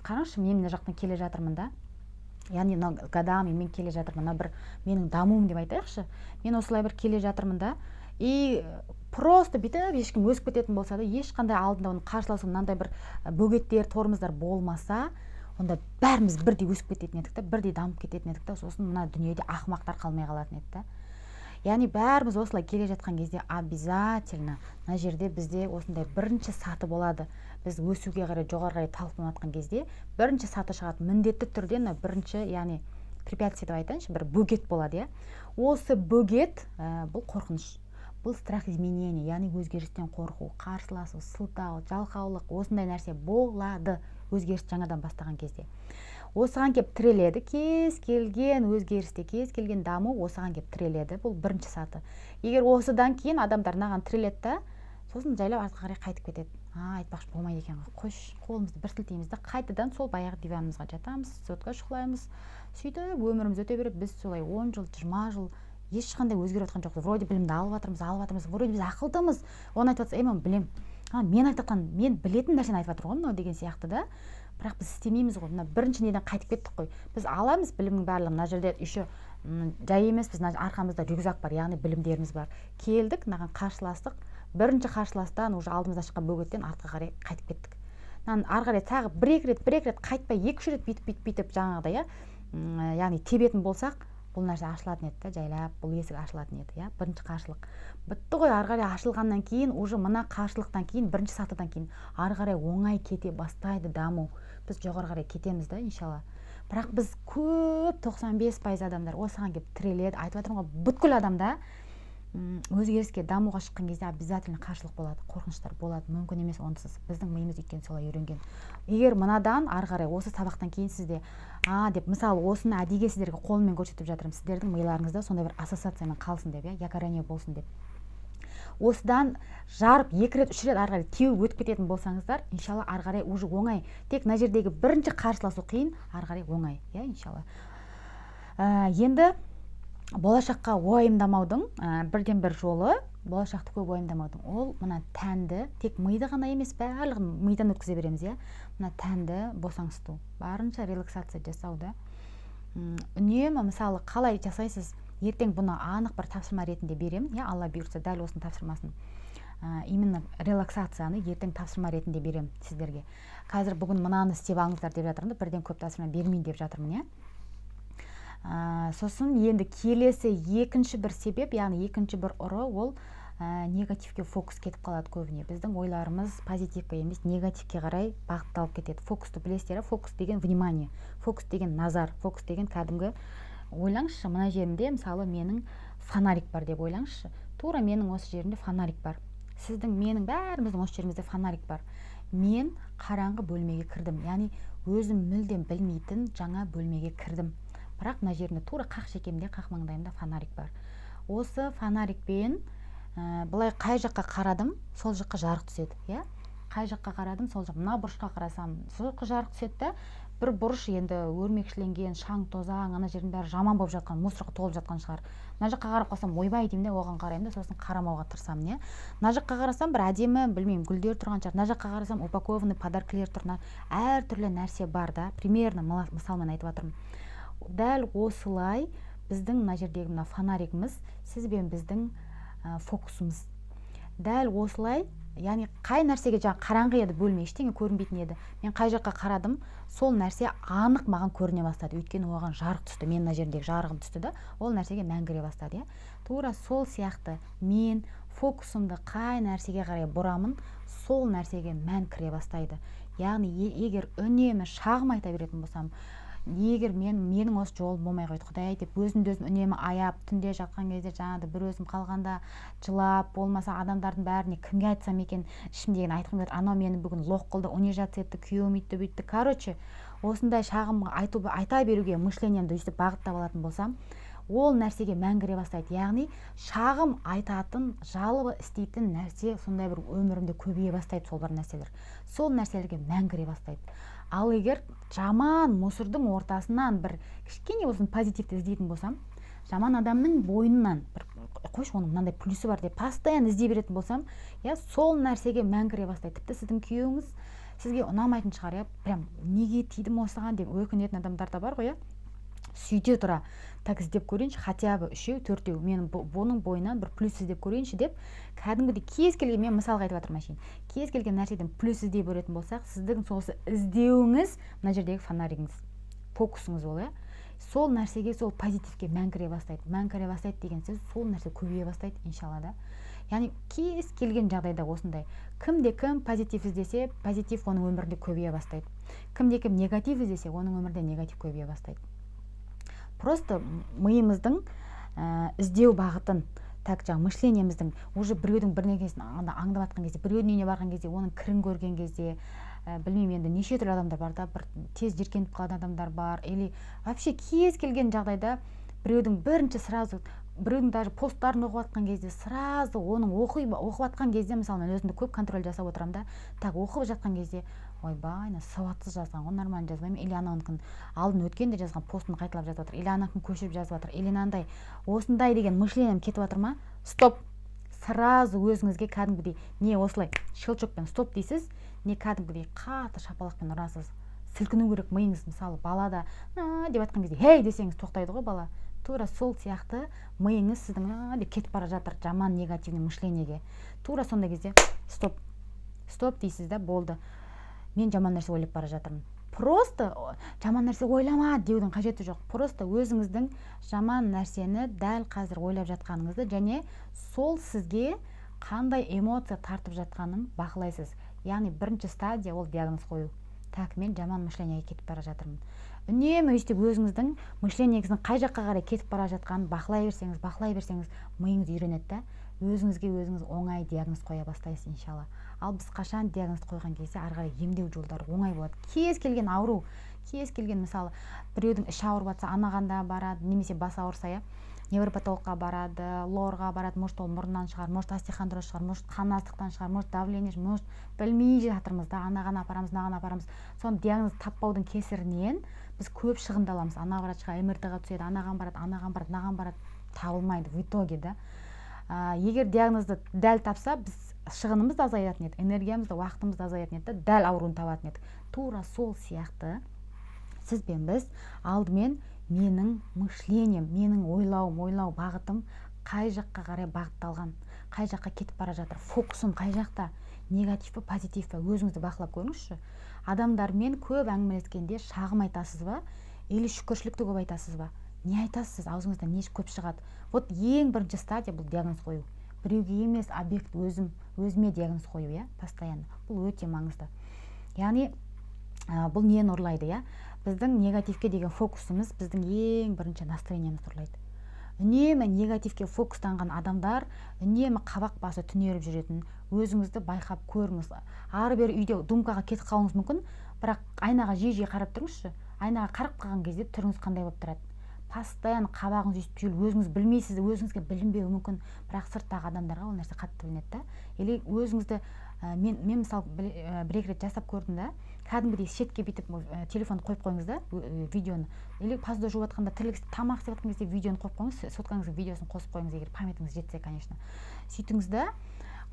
қараңызшы, мен мына жақтан келе жатырмын да, яғни мынау годами мен келе жатырмын, мына бір менің дамуым деп айтайықшы. Мен осылай бір келе жатырмын да, и просто бүйтіп ешкім өсіп кететін болса да, ешқандай алдында оның қарсыласу, мынандай бір бөгеттер, тормоздар болмаса, онда бәріміз бірдей өсіп кететін едік та, бірдей дамып кететін едік та. Сосын мына дүниеде ақымақтар қалмай қалатын еді да. Яғни бәріміз осылай келе жатқан кезде обязательно мына жерде бізде осындай бірінші саты болады. Біз өсуге қарай, жоғары қарай талпынып жатқан кезде бірінші саты шығады міндетті түрде. Мына бірінші, яғни препятствие деп айтайыншы, бір бөгет болады, иә. Осы бөгет бұл қорқыныш, бұл страх изменения, яғни өзгерістен қорқу, қарсыласу, сылтау, жалқаулық, осындай нәрсе болады. Өзгеріс жаңадан бастаған кезде осыған кеп тіреледі. Кез келген өзгерісте, кез келген даму осыған кеп тіреледі. Бұл бірінші саты. Егер осыдан кейін адамдар мынаған тіреледі да, сосын жайлап артқа қарай қайтып кетеді. А, айтпақшы, болмайды екен ғой, қойшы, қолымызды бір сілтейміз да, қайтадан сол баяғы диванымызға жатамыз, сотка шұқылаймыз. Сөйтіп өміріміз өте береді. Біз солай 10 жыл, 20 жыл ешқандай өзгеріп жатқан жоқпыз. Вроде білімді алып жатырмыз, алып жатырмыз, вроде біз ақылдымыз. Оны айтып жатса, ей, мен білемін, а, мен айтып жатқан, мен білетін нәрсені айтып жатыр ғой мынау деген сияқты да. Бірақ біз істемейміз ғой. Мына бірінші неден қайтып кеттік қой. Біз аламыз білімнің барлығын. Мына жерде еще жай емес, біз мына арқамызда рюкзак бар, яғни білімдеріміз бар. Келдік, мынаған қарсыластық. Бірінші қарсыластан, уже алдымызда шыққан бөгеттен артқа қарай қайтып кеттік. Мынаны ары қарай тағы бір екі рет, бір екі рет қайтпай, екі үш рет бүйтіп, бүйтіп, бүйтіп, жаңағыдай, иә, яғни тебетін болсақ, Бұл нәрсе ашылатын еді да, жайлап бұл есік ашылатын еді, иә. Бірінші қарсылық бітті ғой. Ары қарай ашылғаннан кейін, уже мына қарсылықтан кейін, бірінші сатыдан кейін ары қарай оңай кете бастайды даму. Біз жоғары қарай кетеміз да, иншалла. Бірақ біз көп, 95% адамдар осыған келіп тіреледі. Айтып жатырмын ғой, бүткіл адамда өзгеріске, дамуға шыққан кезде обязательно қарсылық болады, қорқыныштар болады, мүмкін емес онсыз. Біздің миымыз өйткені солай үйренген. Егер мынадан ары қарай, осы сабақтан кейін сізде «а» деп, мысалы, осыны әдейіге сіздерге қолыммен көрсетіп жатырмын, сіздердің миларыңызда сондай бір ассоциациямен қалсын деп, иә, якорение болсын деп. Осыдан жарып, екі рет, үш рет ары қарай теуіп өтіп кететін болсаңыздар, иншалла, ары қарай уже оңай. Тек мына жердегі бірінші қарсыласу қиын, ары қарай оңай, иә, иншалла. Енді болашаққа уайымдамаудың бірден бір жолы, болашақты көп уайымдамаудың, ол мына тәнді, тек миды ғана емес, барлығын мидан өткізе береміз, иә, мына тәнді босаңсыту, барынша релаксация жасау да. Үнемі, мысалы, қалай жасайсыз? Ертең бұны анық бір тапсырма ретінде беремін, иә, Алла бұйыртса. Дәл осының тапсырмасын, именно релаксацияны ертең тапсырма ретінде беремін сіздерге. Қазір бүгін мынаны істеп алыңыздар деп жатырмын да, бірден көп тапсырма бермейін деп жатырмын, иә. Сосын енді келесі екінші бір себеп, яғни екінші бір ұры, ол негативке фокус кетіп қалады. Көбіне біздің ойларымыз позитивке емес, негативке қарай бағытталып кетеді. Фокусты білесіздер, иә? Фокус деген внимание, фокус деген назар, фокус деген кәдімгі, ойлаңызшы, мына жерімде, мысалы, менің фонарик бар деп ойлаңызшы. Тура менің осы жерімде фонарик бар, сіздің, менің, бәріміздің осы жерімізде фонарик бар. Мен қараңғы бөлмеге кірдім, яғни өзім мүлдем білмейтін жаңа бөлмеге кірдім. Бірақ мына жерімде, тура қақ шекемде, қақ маңдайымда фонарик бар. Осы фонарикпен былай қай жаққа қарадым, сол жаққа жарық түседі, иә. Қай жаққа қарадым, сол жақ, мына бұрышқа қарасам, сол жаққа жарық түседі да. Бір бұрыш енді өрмекшіленген, шаң тозаң, ана жердің бәрі жаман болып жатқан, мусорға толып жатқан шығар. Мына жаққа қарап қалсам, ойбай деймін де, оған қараймын да, сосын қарамауға тырысамын, иә. Мына жаққа қарасам, бір әдемі, білмеймін, гүлдер тұрған шығар. Мына жаққа қарасам, упакованный подаркілер тұр. Әртүрлі нәрсе бар да. Примерно мысалмен айтып жатырмын. Дәл осылай біздің мына жердегі мына фонаригіміз сіз бен біздің фокусымыз. Дәл осылай, яғни қай нәрсеге, жаңа қараңғы еді бөлме, ештеңе көрінбейтін еді, мен қай жаққа қарадым, сол нәрсе анық маған көріне бастады, өйткені оған жарық түсті, мен мына жеріндегі жарығым түсті да, ол нәрсеге мән кіре бастады, иә. Тура сол сияқты мен фокусымды қай нәрсеге қарай бұрамын, сол нәрсеге мән кіре бастайды. Яғни егер үнемі шағым айта беретін болсам, егер мен менің осы жолым болмай қойды, құдай деп өзімді өзім үнемі аяп, түнде жатқан кезде, жаңағыдай бір өзім қалғанда жылап, болмаса адамдардың бәріне, кімге айтсам екен, ішімдегіні айтқым келеді, анау мені бүгін лох қылды, унижаться етті, күйеуім үйтті бүйтті, короче, осындай шағым айту, айта беруге мышлениемді өйстіп бағыттап алатын болсам, ол нәрсеге мән кіре бастайды. Яғни шағым айтатын, жалоба істейтін нәрсе сондай бір өмірімде көбейе бастайды, сол бір нәрселер, сол нәрселерге мән кіре бастайды. Ал егер жаман мусордың ортасынан бір кішкене болсын позитивті іздейтін болсам, жаман адамның бойынан бір, қойшы, оның мынандай плюсы бар деп постоянно іздей беретін болсам, иә, сол нәрсеге мән кіре бастайды. Тіпті сіздің күйеуіңіз сізге ұнамайтын шығар, иә, прям неге тидім осыған деп өкінетін адамдар да бар ғой, иә. Сөйте тұра, так, іздеп көрейінші, хотя бы үшеу төртеу мен бұның бойынан бір плюс іздеп көрейінші деп, кәдімгідей кез келген, мен мысалға айтып жатырмын әшейін, кез келген нәрседен плюс іздей беретін болсақ, сіздің осы іздеуіңіз мына жердегі фонаригіңіз, фокусыңыз ол, иә. Сол нәрсеге, сол позитивке мән кіре бастайды. Мән кіре бастайды деген сөз, сол нәрсе көбейе бастайды, иншалла да. Яғни кез келген жағдайда осындай: кімде кім позитив іздесе, позитив оның өмірінде көбейе бастайды, кімде кім негатив іздесе, оның өмірінде негатив көбейе бастайды. Просто миымыздың іздеу бағытын, так, жаңағы мышлениеміздің уже біреудің бірдеңесін аңдап жатқан кезде, біреудің үйіне барған кезде, оның кірін көрген кезде, білмеймін енді, неше түрлі адамдар бар да, бір тез жиіркеніп қалатын адамдар бар, или вообще кез келген жағдайда біреудің бірінші сразу, біреудің даже посттарын оқып жатқан кезде, сразу оның оқып жатқан кезде, мысалы, мен өзімді көп контроль жасап отырамын да. Так, оқып жатқан кезде: ойбай, ана сауатсыз жазған ғой, нормально жазбай ма, или ананікін алдын өткенде жазған постын қайталап жазып жатыр, или ананікін көшіріп жазып жатыр, или мынандай, осындай деген мышлением кетіп жатыр ма? Стоп! Сразу өзіңізге кәдімгідей не осылай щелчокпен стоп дейсіз, не кәдімгідей қатты шапалақпен ұрасыз. Сілкіну керек миыңыз. Мысалы, балада «А» деп жатқан кезде «Хей» десеңіз, тоқтайды ғой бала. Тура сол сияқты миыңыз сіздің «А» деп кетіп бара жатыр жаман негативный мышлениеге, тура сондай кезде стоп, стоп дейсіз да, болды, мен жаман нәрсе ойлап бара жатырмын. Просто жаман нәрсе ойлама деудің қажеті жоқ. Просто өзіңіздің жаман нәрсені дәл қазір ойлап жатқаныңызды және сол сізге қандай эмоция тартып жатқанын бақылайсыз. Яғни бірінші стадия — ол диагноз қою. Так, мен жаман мышление ге кетіп бара жатырмын. Үнемі өйстіп өзіңіздің мышление ңіздің қай жаққа қарай кетіп бара жатқанын бақылай берсеңіз, бақылай берсеңіз, миыңыз үйренеді да, өзіңізге өзіңіз оңай диагноз қоя бастайсыз, иншалла. Ал біз қашан диагноз қойған кезде, ары қарай емдеу жолдары оңай болады. Кез келген ауру, кез келген, мысалы, біреудің іші ауырып жатса, анаған да барады немесе басы ауырса, иә, невропатологқа барады, лорға барады. Может, ол мұрнынан шығар, может, остеохондроз шығар, может, қан аздықтан шығар, может, давление, может, білмей жатырмыз да, анаған апарамыз, мынаған апарамыз. Соны диагноз таппаудың кесірінен біз көп шығындаламыз. Ана врачқа МРТ ға түседі, анаған барады, анаған барады, мынаған барады, табылмайды в итоге да. Егер диагнозды дәл тапса, біз шығынымыз да азаятын еді, энергиямыз да, уақытымыз да азаятын еді да, дәл ауруын табатын едік. Тура сол сияқты сіз бен біз алдымен менің мышлением, менің ойлауым, ойлау бағытым қай жаққа қарай бағытталған, қай жаққа кетіп бара жатыр, фокусым қай жақта, негатив па, позитив па, өзіңізді бақылап көріңізші. Адамдармен көп әңгімелескенде шағым айтасыз ба или шүкіршілікті көп айтасыз ба? Не айтасыз сіз, аузыңыздан не көп шығады? Вот ең бірінші стадия — бұл диагноз қою. Біреуге емес, объект өзім, өзіме диагноз қою, иә, постоянно. Бұл өте маңызды. Яғни бұл нені ұрлайды, иә? Біздің негативке деген фокусымыз біздің ең бірінші настроение мізді ұрлайды. Үнемі негативке фокустанған адамдар үнемі қабақ басы түнеріп жүретін. Өзіңізді байқап көріңіз. Ары бері үйде думкаға кетіп қалуыңыз мүмкін, бірақ айнаға жиі жиі қарап тұрыңызшы. Айнаға қарап қалған кезде түріңіз қандай болып тұрады? Постоянно қабағыңыз өйстіп түйіліп, өзіңіз білмейсіз, өзіңізге білінбеуі мүмкін, бірақ сырттағы адамдарға ол нәрсе қатты білінеді да. Или өзіңізді мен мысалы бір екі рет жасап көрдім да. Кәдімгідей шетке бүйтіп телефонды қойып қойыңыз да, видеоны, или посуда жуып жатқанда, тірлік, тамақ істеп жатқан кезде видеоны қойып қойыңыз, соткаңыздың видеосын қосып қойыңыз, егер память іңіз жетсе, конечно. Сөйтіңіз да,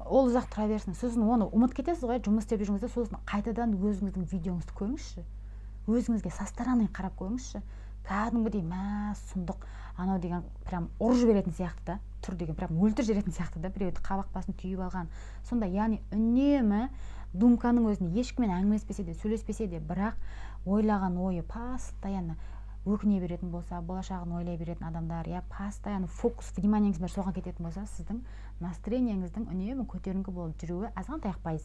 ол ұзақ тұра берсін. Сосын оны ұмытып кетесіз ғой, жұмыс істеп жүріңіз да. Сосын қайтадан өзіңіздің видеоңызды көріңізші, өзіңізге со стороны қарап көріңізші. Кәдімгідей, мә, сұмдық анау деген, прям ұрып жіберетін сияқты да түр деген, прям өлтіріп жіберетін сияқты да біреуді, қабақ басын түйіп алған сондай. Яғни үнемі думканың өзінде ешкіммен әңгімелеспесе де, сөйлеспесе де, бірақ ойлаған ойы постоянно өкіне беретін болса, болашағын ойлай беретін адамдар, иә, постоянно фокус внимание ңіз бәрі соған кететін болса, сіздің настроение ңіздің үнемі көтеріңкі болып жүруі азғантай ақ пайыз.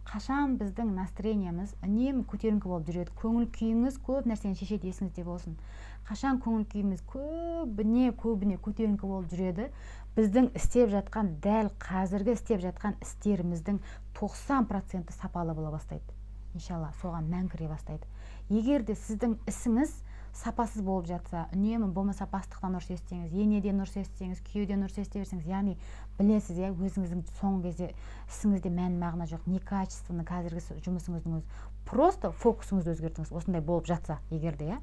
Қашан біздің настроение міз үнемі көтеріңкі болып жүреді? Көңіл күйіңіз көп нәрсені шешеді, есіңізде болсын. Қашан көңіл күйіміз көбіне көбіне көтеріңкі болып жүреді? Біздің істеп жатқан, дәл қазіргі істеп жатқан істеріміздің 90%-і сапалы бола бастайды, иншалла, соған мән кіре бастайды. Егер де сіздің ісіңіз сапасыз болып жатса үнемі, болмаса бастықтан ұрыс естісеңіз, енеден ұрыс естісеңіз, күйеуден ұрыс ести берсеңіз, яғни білесіз, иә, өзіңіздің соңғы кезде ісіңізде мән мағына жоқ, некачественно қазіргі жұмысыңыздың өзі, просто фокусыңызды өзгертіңіз. Осындай болып жатса егер де, иә,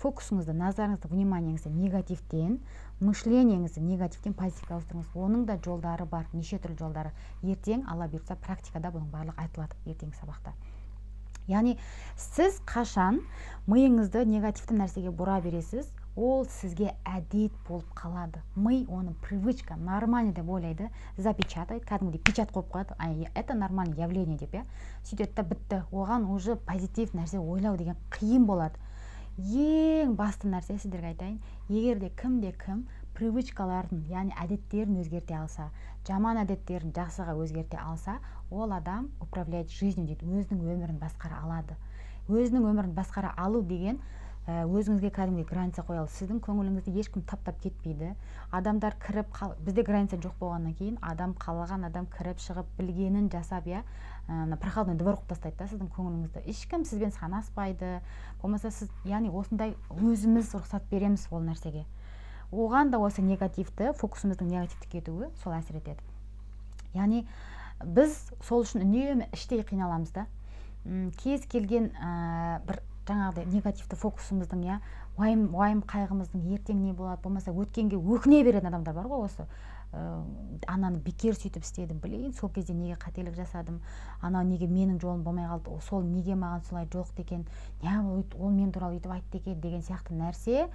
фокусыңызды, назарыңызды, внимание ңізді негативтен, мышление ңізді негативтен позитивке ауыстырыңыз. Оның да жолдары бар, неше түрлі жолдары. Ертең, Алла бұйыртса, практикада бұның барлығы айтылады ертеңгі сабақта. Яғни сіз қашан миыңызды негативті нәрсеге бұра бересіз, ол сізге әдет болып қалады. Ми оны привычка, нормально деп ойлайды, запечатает, кәдімгідей печать қойып қояды, это нормальное явление деп, иә. Сөйтеді да, бітті, оған уже позитив нәрсе ойлау деген қиын болады. Ең басты нәрсе сіздерге айтайын: егер де кімде кім привычка ларын, яғни әдеттерін өзгерте алса, жаман әдеттерін жақсыға өзгерте алса, ол адам управляет жизнью дейді, өзінің өмірін басқара алады. Өзінің өмірін басқара алу деген өзіңізге кәдімгідей граница қоя алу. Сіздің көңіліңізді ешкім таптап кетпейді. Адамдар кіріп, бізде граница жоқ болғаннан кейін адам, қалаған адам кіріп шығып, білгенін жасап, иә, мына проходной двор қылып тастайды да сіздің көңіліңізді. Ешкім сізбен санаспайды болмаса сіз, яғни осындай өзіміз рұқсат береміз ол нәрсеге. Оған да осы негативті фокусымыздың негативті кетуі сол әсер етеді. Яғни біз сол үшін үнемі іштей қиналамыз да. Кез келген бір жаңағыдай негативті фокусымыздың, иә, уайым уайым қайғымыздың, ертең не болады, болмаса өткенге өкіне беретін адамдар бар ғой. Осы ананы бекер сөйтіп істедім, блин, сол кезде неге қателік жасадым, анау неге менің жолым болмай қалды, сол неге маған солай жолықты екен, неғып ол мен туралы өйтіп айтты екен деген сияқты нәрсе.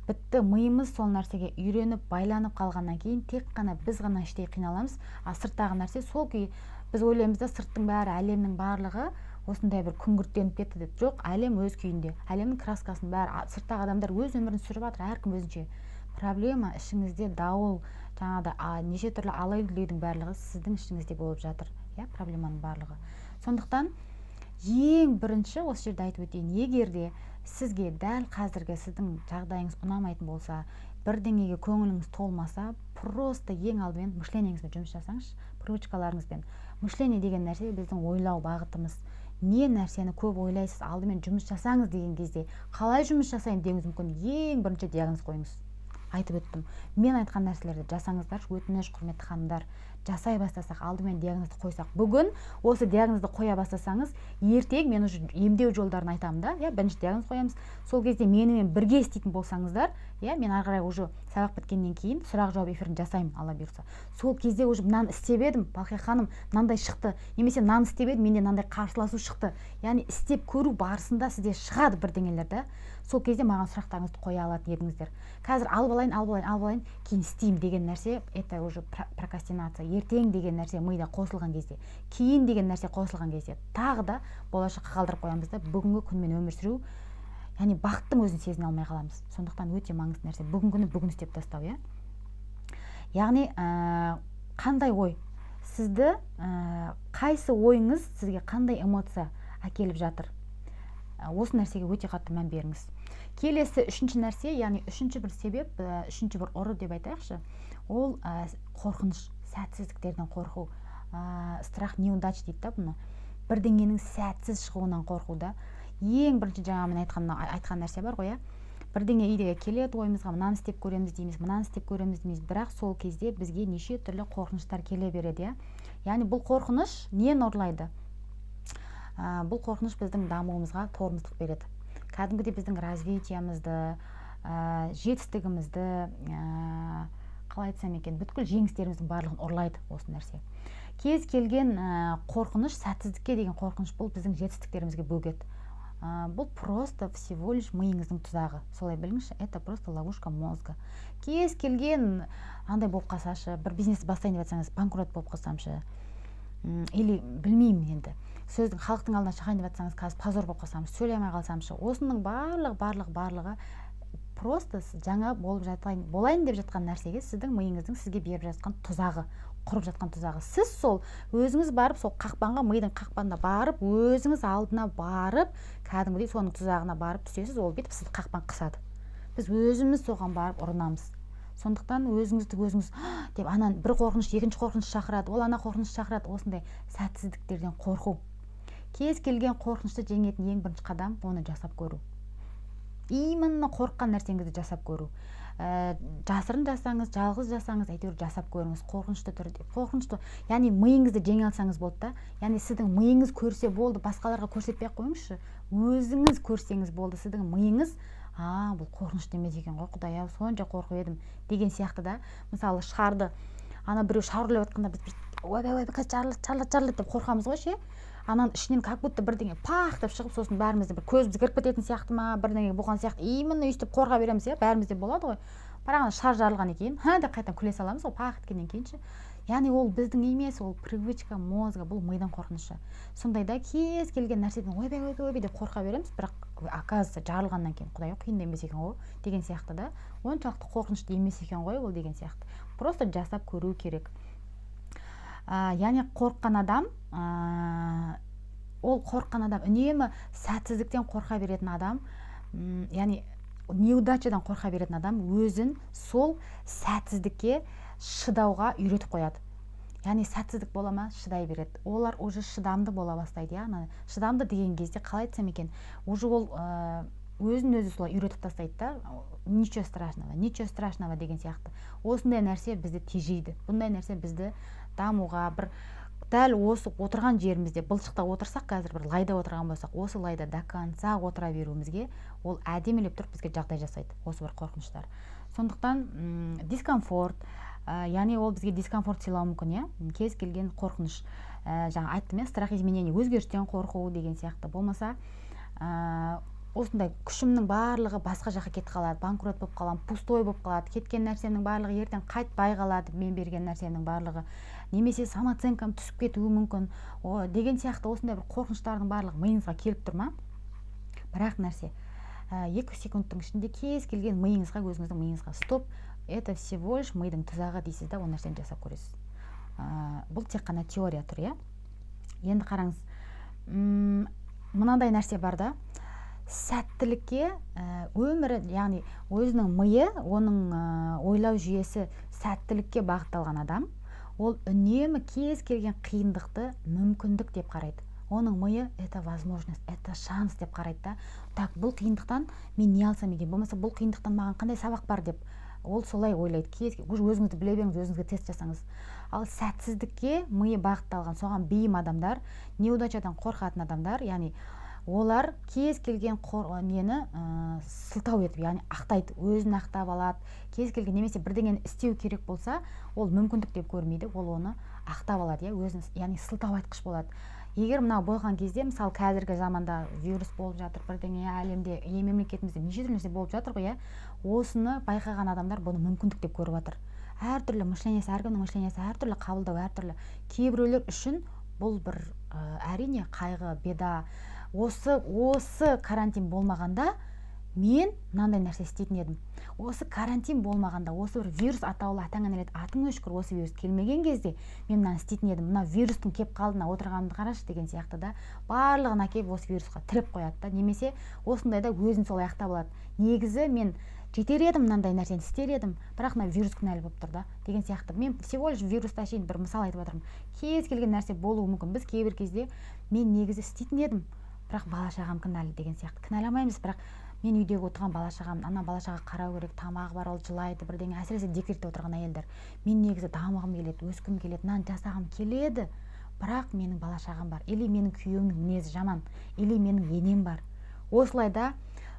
Бітті, миымыз сол нәрсеге үйреніп, байланып қалғаннан кейін тек қана біз ғана іштей қиналамыз, а сырттағы нәрсе сол күйі. Біз ойлаймыз да, сырттың бәрі, әлемнің барлығы Осындай бір күңгірттеніп кетті деп. Жоқ, әлем өз күйінде, әлемнің краскасын бәрі, сырттағы адамдар өз өмірін сүріп жатыр, әркім өзінше. Проблема ішіңізде, дауыл, жаңағыдай неше түрлі алай дүлейдің барлығы сіздің ішіңізде болып жатыр, иә, проблеманың барлығы. Сондықтан ең бірінші осы жерде айтып өтейін: егер де сізге дәл қазіргі сіздің жағдайыңыз ұнамайтын болса, бірдеңеге көңіліңіз толмаса, просто ең алдымен мышлениеңізбен жұмыс жасаңызшы, привычкаларыңызбен. Мышление деген нәрсе — біздің ойлау бағытымыз. Не нәрсені көп ойлайсыз, алдымен жұмыс жасаңыз деген кезде, қалай жұмыс жасаймын деуіңіз мүмкін. Ең бірінші диагноз қойыңыз. Айтып өттім, мен айтқан нәрселерді жасаңыздаршы, өтініш, құрметті ханымдар. Жасай бастасақ, алдымен диагнозды қойсақ, бүгін осы диагнозды қоя бастасаңыз, ертең мен уже емдеу жолдарын айтамын да, иә. Бірінші диагноз қоямыз. Сол кезде менімен бірге істейтін болсаңыздар, иә, мен ары қарай уже сабақ біткеннен кейін сұрақ жауап эфирін жасаймын, Алла бұйырса. Сол кезде уже мынаны істеп едім, Балқия ханым, мынандай шықты немесе мынаны істеп едім, менде мынандай қарсыласу шықты. Яғни істеп көру барысында сізде шығады бірдеңелер да. Сол кезде маған сұрақтарыңызды қоя алатын едіңіздер. Қазір алып алайын, алып алайын, алып алайын, кейін істеймін деген нәрсе — это уже прокрастинация. Ертең деген нәрсе мида қосылған кезде, кейін деген нәрсе қосылған кезде, тағы да болашаққа қалдырып қоямыз да, бүгінгі күнмен өмір сүру, яғни бақыттың өзін сезіне алмай қаламыз. Сондықтан өте маңызды нәрсе — бүгінгіні бүгін істеп тастау, иә. Яғни қандай ой сізді, қайсы ойыңыз сізге қандай эмоция әкеліп жатыр, осы нәрсеге өте қатты мән беріңіз. Келесі үшінші нәрсе, яғни үшінші бір себеп, үшінші бір ұры деп айтайықшы, ол қорқыныш, сәтсіздіктерден қорқу, страх неудач дейді да бұны. Бірдеңенің сәтсіз шығуынан қорқу да. Ең бірінші жаңа мен айтқан нәрсе бар ғой, иә. Бірдеңе идея келеді ойымызға, мынаны істеп көреміз дейміз, мынаны істеп көреміз дейміз, бірақ сол кезде бізге неше түрлі қорқыныштар келе береді, иә. Яғни бұл қорқыныш нені ұрлайды? Бұл қорқыныш біздің дамуымызға тормоздық береді, кәдімгідей біздің развитиемізді, жетістігімізді, қалай айтсам екен, бүткіл жеңістеріміздің барлығын ұрлайды осы нәрсе. Кез келген қорқыныш, сәтсіздікке деген қорқыныш, бұл біздің жетістіктерімізге бөгет. Бұл просто всего лишь миыңыздың тұзағы, солай біліңізші, это просто ловушка мозга. Кез келген андай болып қалсашы, бір бизнес бастайын деп жатсаңыз, банкрот болып қалсамшы, или білмеймін енді, сөздің, халықтың алдына шығайын деп жатсаңыз, қазір позор болып қалсамшы, сөйлей алмай қалсамшы, осының барлығы, барлығы, барлығы просто жаңа болып жатайын, болайын деп жатқан нәрсеге сіздің миыңыздың сізге беріп жатқан тұзағы, құрып жатқан тұзағы. Сіз сол өзіңіз барып, сол қақпанға, мидың қақпанына барып, өзіңіз алдына барып, кәдімгідей соның тұзағына барып түсесіз. Ол бүйтіп сізді қақпан қысады, біз өзіміз соған барып ұрынамыз. Сондықтан өзіңізді өзіңіз деп, анан бір қорқыныш екінші қорқыныш шақырады, ол ана қорқыныш шақырады. Осындай сәтсіздіктерден қорқу. Кез келген қорқынышты жеңетін ең бірінші қадам — оны жасап көру. Именно қорыққан нәрсеңізді жасап көру. Жасырын жасаңыз, жалғыз жасаңыз, әйтеуір жасап көріңіз қорқынышты түрде. Қорқынышты, яғни миыңызды жеңе алсаңыз болды да. Яғни сіздің миыңыз көрсе болды, басқаларға көрсетпей ақ қойыңызшы, өзіңіз көрсеңіз болды. Сіздің миыңыз: «А, бұл қорқынышты емес екен ғой, құдай ау, сонша қорқып едім», — деген сияқты да. Мысалы, шарды, ана біреу шар үрлеп жатқанда, біз «Ойбай, ойбай, қазір жарылады, жарылады, жарылады» деп қорқамыз ғой ше. Ананың ішінен как будто бірдеңе пах деп шығып, сосын бәрімізде бір көзіміз кіріп кететін сияқты ма, бірдеңе болған сияқты, именно өйстіп қорқа береміз, иә. Бәрімізде болады ғой. Бірақ ана шар жарылғаннан кейін «Ха» деп қайтадан күле саламыз ғой, пах еткеннен кейін ше. Яғни ол біздің емес, ол привычка мозга, бұл мидың қорқынышы. Сондайда кез келген нәрседен «Ойбай, ойбай, ойбай» деп қорқа береміз, бірақ оказывается жарылғаннан кейін «Құдай ау, қиын да емес екен ғой» деген сияқты да, оншалықты қорқынышты емес екен ғой ол деген сияқты. Просто жасап көру керек. Яғни қорыққан адам, ол қорыққан адам, үнемі сәтсіздіктен қорқа беретін адам, яғни неудачадан қорқа беретін адам өзін сол сәтсіздікке шыдауға үйретіп қояды. Яғни сәтсіздік бола ма, шыдай береді. Олар уже шыдамды бола бастайды, иә. Ана шыдамды деген кезде, қалай айтсам екен, уже ол өзін өзі солай үйретіп тастайды да, «Ничего страшного, ничего страшного» деген сияқты. Осындай нәрсе бізді тежейді. Бұндай нәрсе бізді дамуға, бір дәл осы отырған жерімізде былшықта отырсақ, қазір бір лайда отырған болсақ, осы лайда до конца отыра беруімізге ол әдемілеп тұрып бізге жағдай жасайды осы бір қорқыныштар. Сондықтан дискомфорт, яғни ол бізге дискомфорт сыйлауы мүмкін, иә. Кез келген қорқыныш, жаңа айттым, иә, страх изменений, өзгерістен қорқу деген сияқты болмаса Осындай күшімнің барлығы басқа жаққа кетіп қалады, банкрот болып қаламын, пустой болып қалады, кеткен нәрсемнің барлығы ертең қайтпай қалады, мен берген нәрсемнің барлығы, немесе самооценкам түсіп кетуі мүмкін о, деген сияқты осындай бір қорқыныштардың барлығы миыңызға келіп тұр ма? Бірақ нәрсе, 2 секундтың ішінде кез келген миыңызға, өзіңіздің миыңызға: «Стоп, это всего лишь мидың тұзағы», – дейсіз да, ол нәрсені жасап көресіз. Бұл тек қана теория тұр, иә. Енді қараңыз, мынандай нәрсе бар да: сәттілікке өмірі, яғни өзінің миы, оның ойлау жүйесі сәттілікке бағытталған адам, ол үнемі кез келген қиындықты мүмкіндік деп қарайды. Оның миы «это возможность, это шанс» деп қарайды да. Так, бұл қиындықтан мен не алсам екен, болмаса бұл қиындықтан маған қандай сабақ бар деп ол солай ойлайды. Кез уже өзіңізді біле беріңіз, өзіңізге тест жасаңыз. Ал сәтсіздікке миы бағытталған, соған бейім адамдар, неудачадан қорқатын адамдар, яғни олар кез келген нені сылтау етіп, яғни ақтайды, өзін ақтап алады. Кез келген немесе бірдеңені істеу керек болса, ол мүмкіндік деп көрмейді, ол оны ақтап алады, иә, өзін, яғни сылтау айтқыш болады. Егер мынау болған кезде, мысалы, қазіргі заманда вирус болып жатыр, бірдеңе әлемде, мемлекетімізде неше түрлі нәрсе болып жатыр ғой, иә. Осыны байқаған адамдар бұны мүмкіндік деп көріп жатыр. Әртүрлі мышлениесі, әркімнің мышлениесі әртүрлі, қабылдау әртүрлі. Кейбіреулер үшін бұл бір әрине, қайғы, беда. Осы карантин болмағанда, мен мынандай нәрсе істейтін едім, осы карантин болмағанда, осы бір вирус атаулы, атаңа нәлет, атың өшкір, осы вирус келмеген кезде мен мынаны істейтін едім, мына вирустың келіп қалды, мына отырғанымды қарашы деген сияқты да, барлығын әкеліп осы вирусқа тіреп қояды да, немесе осындайда өзін солай ақтап алады: негізі мен жетер едім, мынандай нәрсені істер едім, бірақ мына вирус кінәлі болып тұр да деген сияқты. Мен всего лишь вирусты әшейін бір мысал айтып жатырмын, кез келген нәрсе болуы мүмкін. Біз кейбір кезде мен негізі істейтін едім, бірақ бала шағам кінәлі деген сияқты кінәламаймыз. Бірақ мен үйдегі отырған бала шағам, ана бала шаға қарау керек, тамағы бар, ол жылайды, бірдеңе. Әсіресе декретте отырған әйелдер: мен негізі дамығым келеді, өскім келеді, мынаны жасағым келеді, бірақ менің бала шағам бар, или менің күйеуімнің мінезі жаман, или менің енем бар. Осылай да,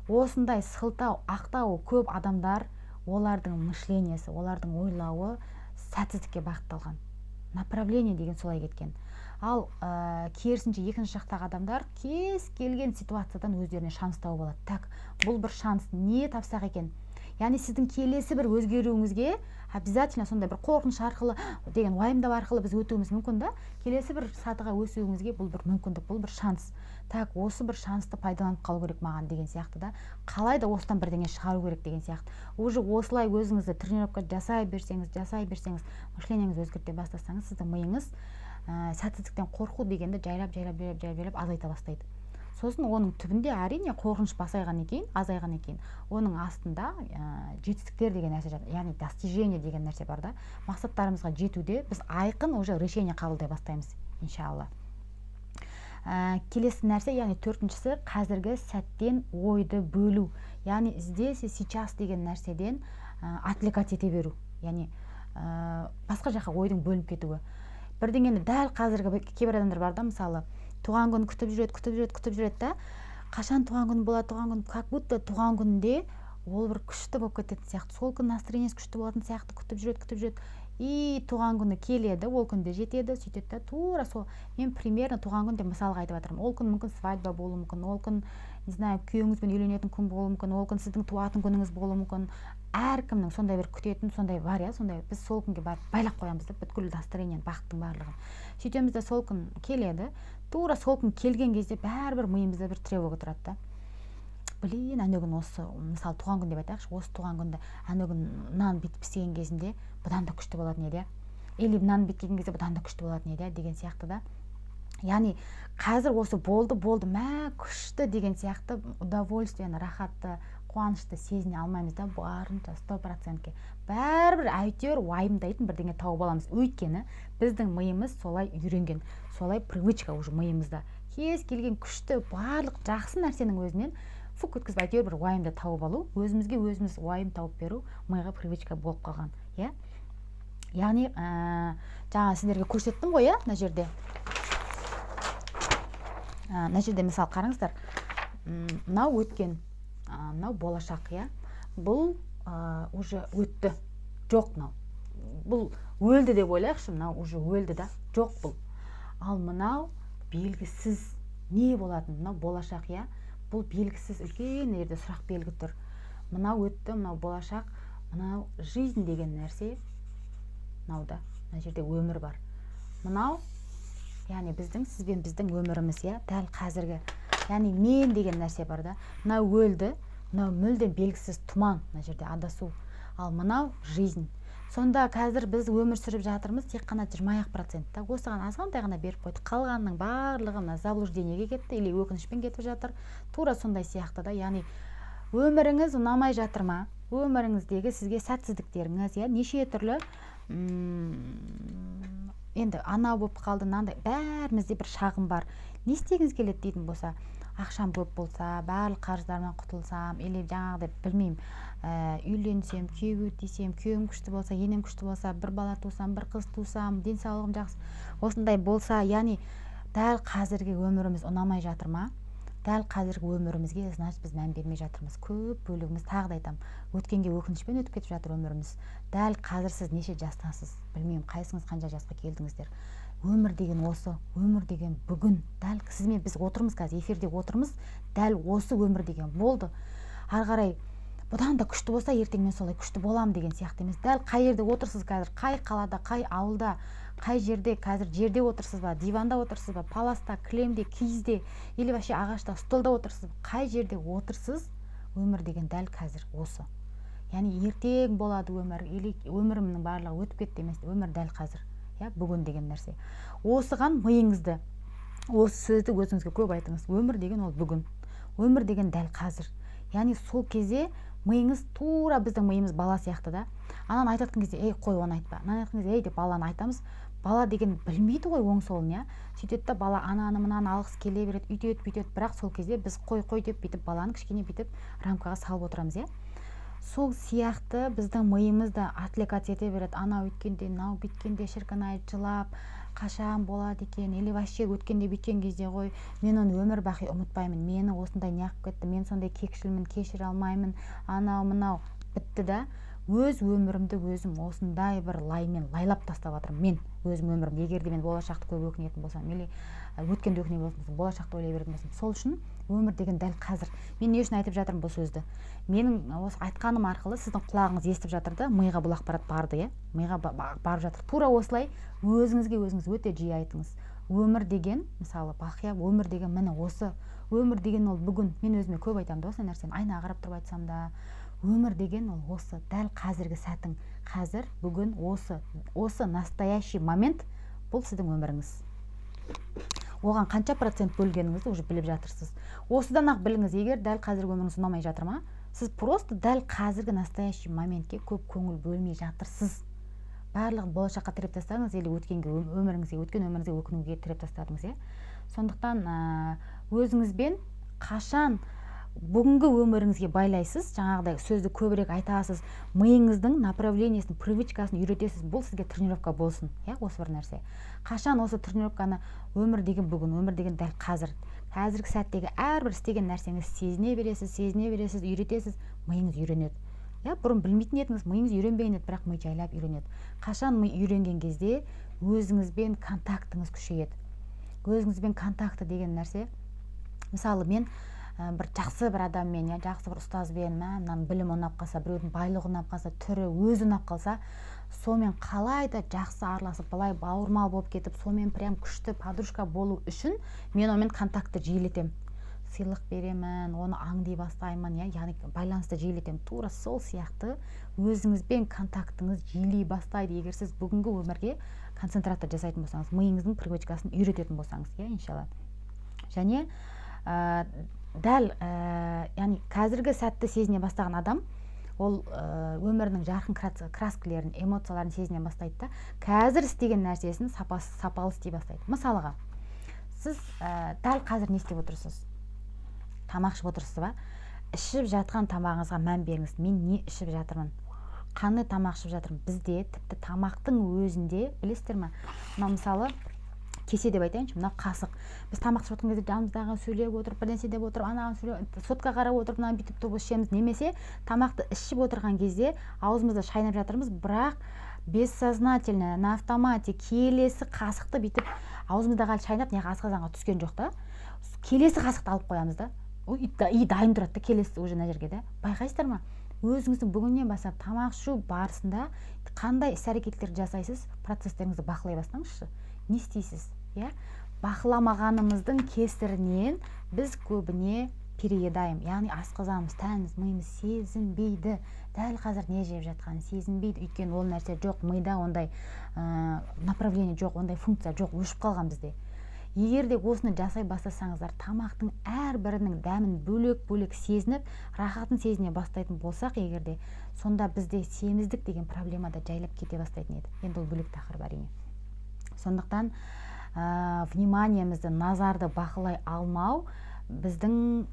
осындай сылтау, ақтауы көп адамдар, олардың мышлениесі, олардың ойлауы сәтсіздікке бағытталған, направление деген солай кеткен. Ал керісінше, екінші жақтағы адамдар кез келген ситуациядан өздеріне шанс тауып алады. Так, бұл бір шанс, не тапсақ екен? Яғни сіздің келесі бір өзгеруіңізге обязательно сондай бір қорқыныш арқылы деген, уайымдау арқылы біз өтуіміз мүмкін да. Келесі бір сатыға өсуіңізге бұл бір мүмкіндік, бұл бір шанс. Так, осы бір шансты пайдаланып қалу керек маған деген сияқты да, қалай да осыдан бірдеңе шығару керек деген сияқты. Уже осылай өзіңізді тренировка жасай берсеңіз, жасай берсеңіз, мышлениеңізді өзгерте бастасаңыз, сіздің миыңыз сәтсіздіктен қорқу дегенді жайлап, жайлап, жайлап, жайлап, жайлап азайта бастайды. Сосын оның түбінде, әрине, қорқыныш басайғаннан кейін, азайғаннан кейін, оның астында жетістіктер деген нәрсе жатыр, яғни достижение деген нәрсе бар да. Мақсаттарымызға жетуде біз айқын уже решение қабылдай бастаймыз, иншалла. Келесі нәрсе, яғни төртіншісі: қазіргі сәттен ойды бөлу, яғни здесь и сейчас деген нәрседен отвлекать ете беру, яғни басқа жаққа ойдың бөлініп кетуі. Бірдеңені дәл қазіргі, кейбір адамдар бар да, мысалы, туған күн күтіп жүреді, күтіп жүреді, күтіп жүреді да, қашан туған күн болады, туған күн, как будто туған күнінде ол бір күшті болып кететін сияқты, сол күн настроениесі күшті болатын сияқты күтіп жүреді, күтіп жүреді. И туған күні келеді, ол күн де жетеді, сөйтеді да, тура сол, мен примерно туған күн деп мысалға айтып жатырмын, ол күн мүмкін свадьба болуы мүмкін, ол күн, не знаю, күйеуіңізбен үйленетін күн болуы мүмкін, ол күн сіздің туатын күніңіз болуы мүмкін. Әркімнің сондай бір күтетін сондай бар, иә. Сондай біз сол күнге барып байлап қоямыз да бүткіл настроениені, бақыттың барлығын. Сөйтеміз де, сол күн келеді. Тура сол күн келген кезде бәрібір миымызда бір тревога тұрады да: блин, ана күні осы, мысалы, туған күн деп айтайықшы, осы туған күнді ана күні мынаны бүйтіп істеген кезінде бұдан да күшті болатын еді, иә, или мынаны бүйткен кезде бұдан да күшті болатын еді, иә, деген сияқты да. Яғни қазір осы болды, болды, мә, күшті деген сияқты удовольствиені, рахатты, қуанышты сезіне алмаймыз да барынша, 100%-ке. Бәрібір әйтеуір уайымдайтын бірдеңе тауып аламыз, өйткені біздің миымыз солай үйренген, солай привычка уже миымызда. Кез келген күшті, барлық жақсы нәрсенің өзінен фук өткізіп, әйтеуір бір уайымды тауып алу, өзімізге өзіміз уайым тауып беру миға привычка болып қалған, иә. Яғни жаңа сіздерге көрсеттім ғой, иә, мына жерде, мысалы, қараңыздар: мынау өткен, мынау болашақ, иә. Бұл уже өтті, жоқ, мынау, бұл өлді деп ойлайықшы. Мынау уже өлді да, жоқ бұл. Ал мынау белгісіз, не болатын, мынау болашақ, иә. Бұл белгісіз, үлкен жерде сұрақ белгі тұр. Мынау өтті, мынау болашақ, мынау жизнь деген нәрсе. Мынау да, мына жерде өмір бар. Мынау, яғни біздің, сіз бен біздің өміріміз, иә, дәл қазіргі, яғни мен деген нәрсе бар да. Мынау өлді, мынау мүлдем белгісіз тұман, мына жерде адасу, ал мынау жизнь. Сонда қазір біз өмір сүріп жатырмыз тек қана 20-ақ процент та, осыған азғантай ғана беріп қойдық. Қалғанының барлығы мына заблуждение ге кетті или өкінішпен кетіп жатыр. Тура сондай сияқты да. Яғни өміріңіз ұнамай жатыр ма? Өміріңіздегі сізге сәтсіздіктеріңіз, иә, неше түрлі, енді анау болып қалды, мынандай, бәрімізде бір шағым бар. Не істегіңіз келеді дейтін болса, ақшам көп болса, барлық қарыздарымнан құтылсам или жаңағыдай, білмеймін, үйленсем, күйеуге тисем, күйеуім күшті болса, енем күшті болса, бір бала тусам, бір қыз тусам, денсаулығым жақсы, осындай болса. Яғни дәл қазіргі өміріміз ұнамай жатыр ма? Дәл қазіргі өмірімізге, значит, біз мән бермей жатырмыз. Көп бөлігіміз, тағы да айтамын, өткенге өкінішпен өтіп кетіп жатыр өміріміз. Дәл қазір сіз неше жастасыз, білмеймін, қайсыңыз қанша жасқа келдіңіздер. Өмір деген осы, өмір деген бүгін. Дәл сізбен біз отырмыз, қазір эфирде отырмыз. Дәл осы өмір деген болды. Ары қарай бұдан да күшті болса, ертең мен солай күшті боламын деген сияқты емес. Дәл қай жерде отырсыз қазір, қай қалада, қай ауылда, қай жерде қазір, жерде отырсыз ба, диванда отырсыз ба, паласта, кілемде, киізде или вообще ағашта, столда отырсыз ба, қай жерде отырсыз, өмір деген дәл қазір осы. Яғни ертең болады өмір или өмірімнің барлығы өтіп кетті емес, өмір дәл қазір, иә, бүгін деген нәрсе. Осыған миыңызды, осы сөзді өзіңізге көп айтыңыз: өмір деген ол бүгін, өмір деген дәл қазір. Яғни сол кезде миыңыз, тура біздің миымыз бала сияқты да. Ананы айтып кезде: «Ей, қой, оны айтпа». Мынаны айтқан кезде: «Ей», — деп баланы айтамыз. Бала деген білмейді ғой оң солын, иә. Сөйтеді да, бала ананы, мынаны алғысы келе береді, үйтеді, бүйтеді. Бірақ сол кезде біз «қой, қой» деп, бүйтіп баланы кішкене бүйтіп рамкаға салып отырамыз, иә. Сол сияқты біздің миымыз да отвлекаться ете береді. Анау өйткенде, мынау бүйткенде, шіркін ай, жылап, қашан болады екен или вообще өткенде бүйткен кезде ғой, мен оны өмір бақи ұмытпаймын, мені осындай неғып кетті, мен сондай кекшілмін, кешіре алмаймын, анау мынау бітті да. Өз өмірімді өзім осындай бір лаймен лайлап тастап жатырмын мен өзім өмірімді, егер де мен болашақты көп өкінетін болсам или өткенді өкіне болсам, болашақты ойлай беретін болсам. Сол үшін өмір деген дәл қазір. Мен не үшін айтып жатырмын бұл сөзді? Менің осы айтқаным арқылы сіздің құлағыңыз естіп жатыр да, миға бұл ақпарат барды, иә, миға барып жатыр. Тура осылай өзіңізге өзіңіз өте жиі айтыңыз: өмір деген, мысалы, Балқия, өмір деген міне осы, өмір деген ол бүгін. Мен өзіме көп айтамын да осы нәрсені, айнаға қарап тұрып айтсам да. Өмір деген ол осы, дәл қазіргі сәтің, қазір, бүгін, осы настоящий момент, бұл сіздің өміріңіз. Оған қанша процент бөлгеніңізді уже біліп жатырсыз. Осыдан ақ біліңіз: егер дәл қазіргі өміріңіз ұнамай жатыр ма, сіз просто дәл қазіргі настоящий моментке көп көңіл бөлмей жатырсыз. Барлығын болашаққа тіреп тастадыңыз или өткенге, өміріңізге, өткен өміріңізге өкінуге тіреп тастадыңыз, иә. Сондықтан өзіңізбен қашан бүгінгі өміріңізге байлайсыз, жаңағыдай сөзді көбірек айтасыз, миыңыздың направление сін, привычка сын үйретесіз. Бұл сізге тренировка болсын, иә, осы бір нәрсе. Қашан осы тренировканы, өмір деген бүгін, өмір деген дәл қазір, қазіргі сәттегі әрбір істеген нәрсеңізді сезіне бересіз, сезіне бересіз, үйретесіз, миыңыз үйренеді, иә. Бұрын білмейтін едіңіз, миыңыз үйренбеген еді, бірақ ми жайлап үйренеді. Қашан ми үйренген кезде өзіңізбен контактіңіз күшейеді. Өзіңізбен контакты деген нәрсе, мысалы, мен бір жақсы бір адаммен, иә, жақсы бір ұстазбен, мә, мынаның білімі ұнап қалса, біреудің байлығы ұнап қалса, түрі, өзі ұнап қалса, сонымен қалай да жақсы араласып, былай бауырмал болып кетіп, сонымен прям күшті подружка болу үшін мен онымен контактты жиілетемін, сыйлық беремін, оны аңди бастаймын, иә, яғни байланысты жиілетемін. Тура сол сияқты өзіңізбен контактіңіз жиілей бастайды, егер сіз бүгінгі өмірге концентрация жасайтын болсаңыз, миыңыздың привычка сын үйрететін болсаңыз, иә, иншалла. Және дәл яғни қазіргі сәтті сезіне бастаған адам ол өмірінің жарқын краска лерін, эмоцияларын сезіне бастайды да, қазір істеген нәрсесін сапалы істей бастайды. Мысалға, сіз дәл қазір не істеп отырсыз? Тамақ ішіп отырсыз ба? Ішіп жатқан тамағыңызға мән беріңіз: мен не ішіп жатырмын, қандай тамақ ішіп жатырмын? Бізде тіпті тамақтың өзінде, білесіздер ме, мына, мысалы, кесе деп айтайыншы, мына қасық. Біз тамақ ішіп отырған кезде жанымыздағы сөйлеп отырып, бір нәрсе деп отырып, анаған сөйлеп, сотка қарап отырып, мынаны бүйтіп тұрып ішеміз немесе тамақты ішіп отырған кезде аузымызда шайнап жатырмыз, бірақ бессознательно, на автомате келесі қасықты бүйтіп, аузымызда әлі шайнап, мына асқазанға түскен жоқ та, келесі қасықты алып қоямыз да. И дайын тұрады да келесі уже мына жерге да. Байқайсыздар ма, өзіңіздің бүгіннен бастап тамақ ішу барысында қандай іс әрекеттер жасайсыз, процесстеріңізді бақылай бастаңызшы, не істейсіз, иә? Бақыламағанымыздың кесірінен біз көбіне переедаем, яғни асқызамыз. Тәніміз, миымыз сезінбейді, дәл қазір не жеп жатқанын сезінбейді, өйткені ол нәрсе жоқ мида, ондай направление жоқ, ондай функция жоқ, өшіп қалған бізде. Егер де осыны жасай бастасаңыздар, тамақтың әрбірінің дәмін бөлек бөлек сезініп, рахатын сезіне бастайтын болсақ егер де, сонда бізде семіздік деген проблема да жайлап кете бастайтын еді. Енді ол бөлек тақырып, әрине. Сондықтан внимание мізді, назарды бақылай алмау біздің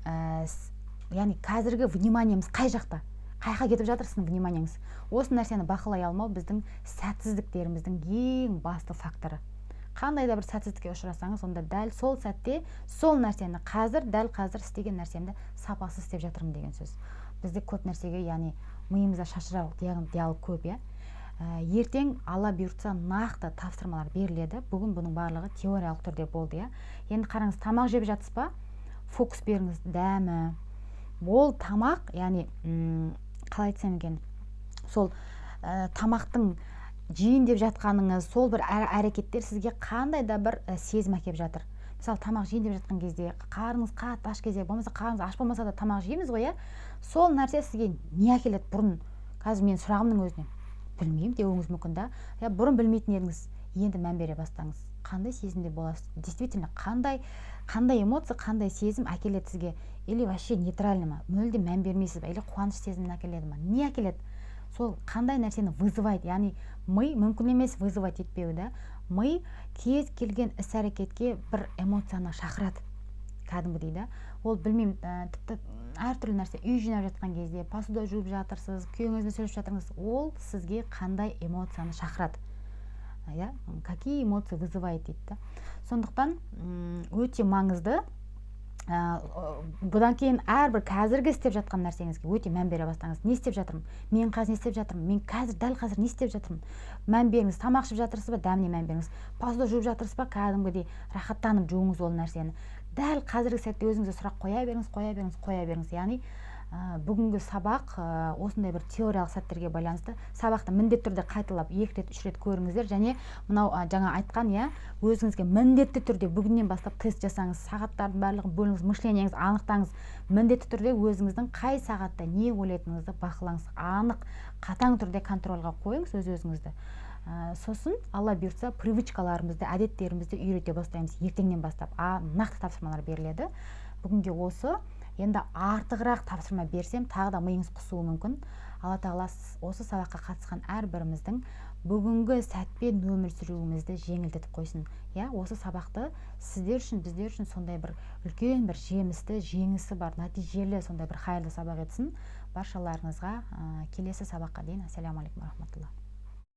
яғни қазіргі внимание міз қай жақта, қай жаққа кетіп жатыр сіздің внимание ңіз, осы нәрсені бақылай алмау біздің сәтсіздіктеріміздің ең басты факторы. Қандай да бір сәтсіздікке ұшырасаңыз, онда дәл сол сәтте сол нәрсені қазір, дәл қазір істеген нәрсемді сапасыз істеп жатырмын деген сөз. Бізде көп нәрсеге, яғни миымызда шашырау диалог көп, иә. Ертең, Алла бұйыртса, нақты тапсырмалар беріледі. Бүгін бұның барлығы теориялық түрде болды, иә. Енді қараңыз, тамақ жеп жатсыз ба, фокус беріңіз, дәмі ол тамақ, яғни қалай айтсам екен, сол тамақтың жейін деп жатқаныңыз, сол бір әрекеттер сізге қандай да бір сезім әкеліп жатыр. Мысалы, тамақ жейін деп жатқан кезде, қарныңыз қатты аш кезде, болмаса қарныңыз аш болмаса да тамақ жейміз ғой, иә. Сол нәрсе сізге не әкеледі? Бұрын, қазір менің сұрағымның өзіне білмеймін деуіңіз мүмкін да, иә. Бұрын білмейтін едіңіз, енді мән бере бастаңыз, қандай сезімде боласыз, действительно қандай эмоция, қандай сезім әкеледі сізге? Или вообще нейтральный ма, мүлде мән бермейсіз ба, или қуаныш сезімін әкеледі ма, не әкеледі? Сол қандай нәрсені вызывает? Яғни ми мүмкін емес вызывать етпеуі да. Ми кез келген іс әрекетке бір эмоцияны шақырады кәдімгідей да. Ол білмеймін, тіпті әртүрлі нәрсе, үй жинап жатқан кезде, посуда жуып жатырсыз, күйеуіңізбен сөйлесіп жатырсыз, ол сізге қандай эмоцияны шақырады, иә, какие эмоции вызывает дейді да. Сондықтан өте маңызды. Бұдан кейін әрбір қазіргі істеп жатқан нәрсеңізге өте мән бере бастаңыз. Не істеп жатырмын мен қазір, не істеп жатырмын мен қазір, дәл қазір не істеп жатырмын? Мән беріңіз. Тамақ ішіп жатырсыз ба, дәміне мән беріңіз. Посуда жуып жатырсыз ба, кәдімгідей рахаттанып жуыңыз ол нәрсені. Дәл қазіргі сәтте өзіңізге сұрақ қоя беріңіз, қоя беріңіз, қоя беріңіз. Яғни бүгінгі сабақ осындай бір теориялық сәттерге байланысты. Сабақты міндетті түрде қайталап екі рет, үш рет көріңіздер. Және мынау жаңа айтқан, иә, өзіңізге міндетті түрде бүгіннен бастап тест жасаңыз, сағаттардың барлығын бөліңіз, мышление ңізді анықтаңыз. Міндетті түрде өзіңіздің қай сағатта не ойлайтыныңызды бақылаңыз, анық, қатаң түрде контроль ға қойыңыз өз өзіңізді. Сосын, Алла бұйыртса, привычка ларымызды, әдеттерімізді үйрете бастаймыз ертеңнен бастап, нақты тапсырмалар беріледі. Бүгінге осы. Енді артығырақ тапсырма берсем, тағы да миыңыз құсуы мүмкін. Алла Тағала осы сабаққа қатысқан әрбіріміздің бүгінгі сәтпен өмір сүруімізді жеңілдетіп қойсын, иә. Осы сабақты сіздер үшін, біздер үшін сондай бір үлкен бір жемісті, жеңісі бар, нәтижелі, сондай бір хайырлы сабақ етсін баршаларыңызға. Келесі сабаққа дейін, ассаляму алейкум рахматулла.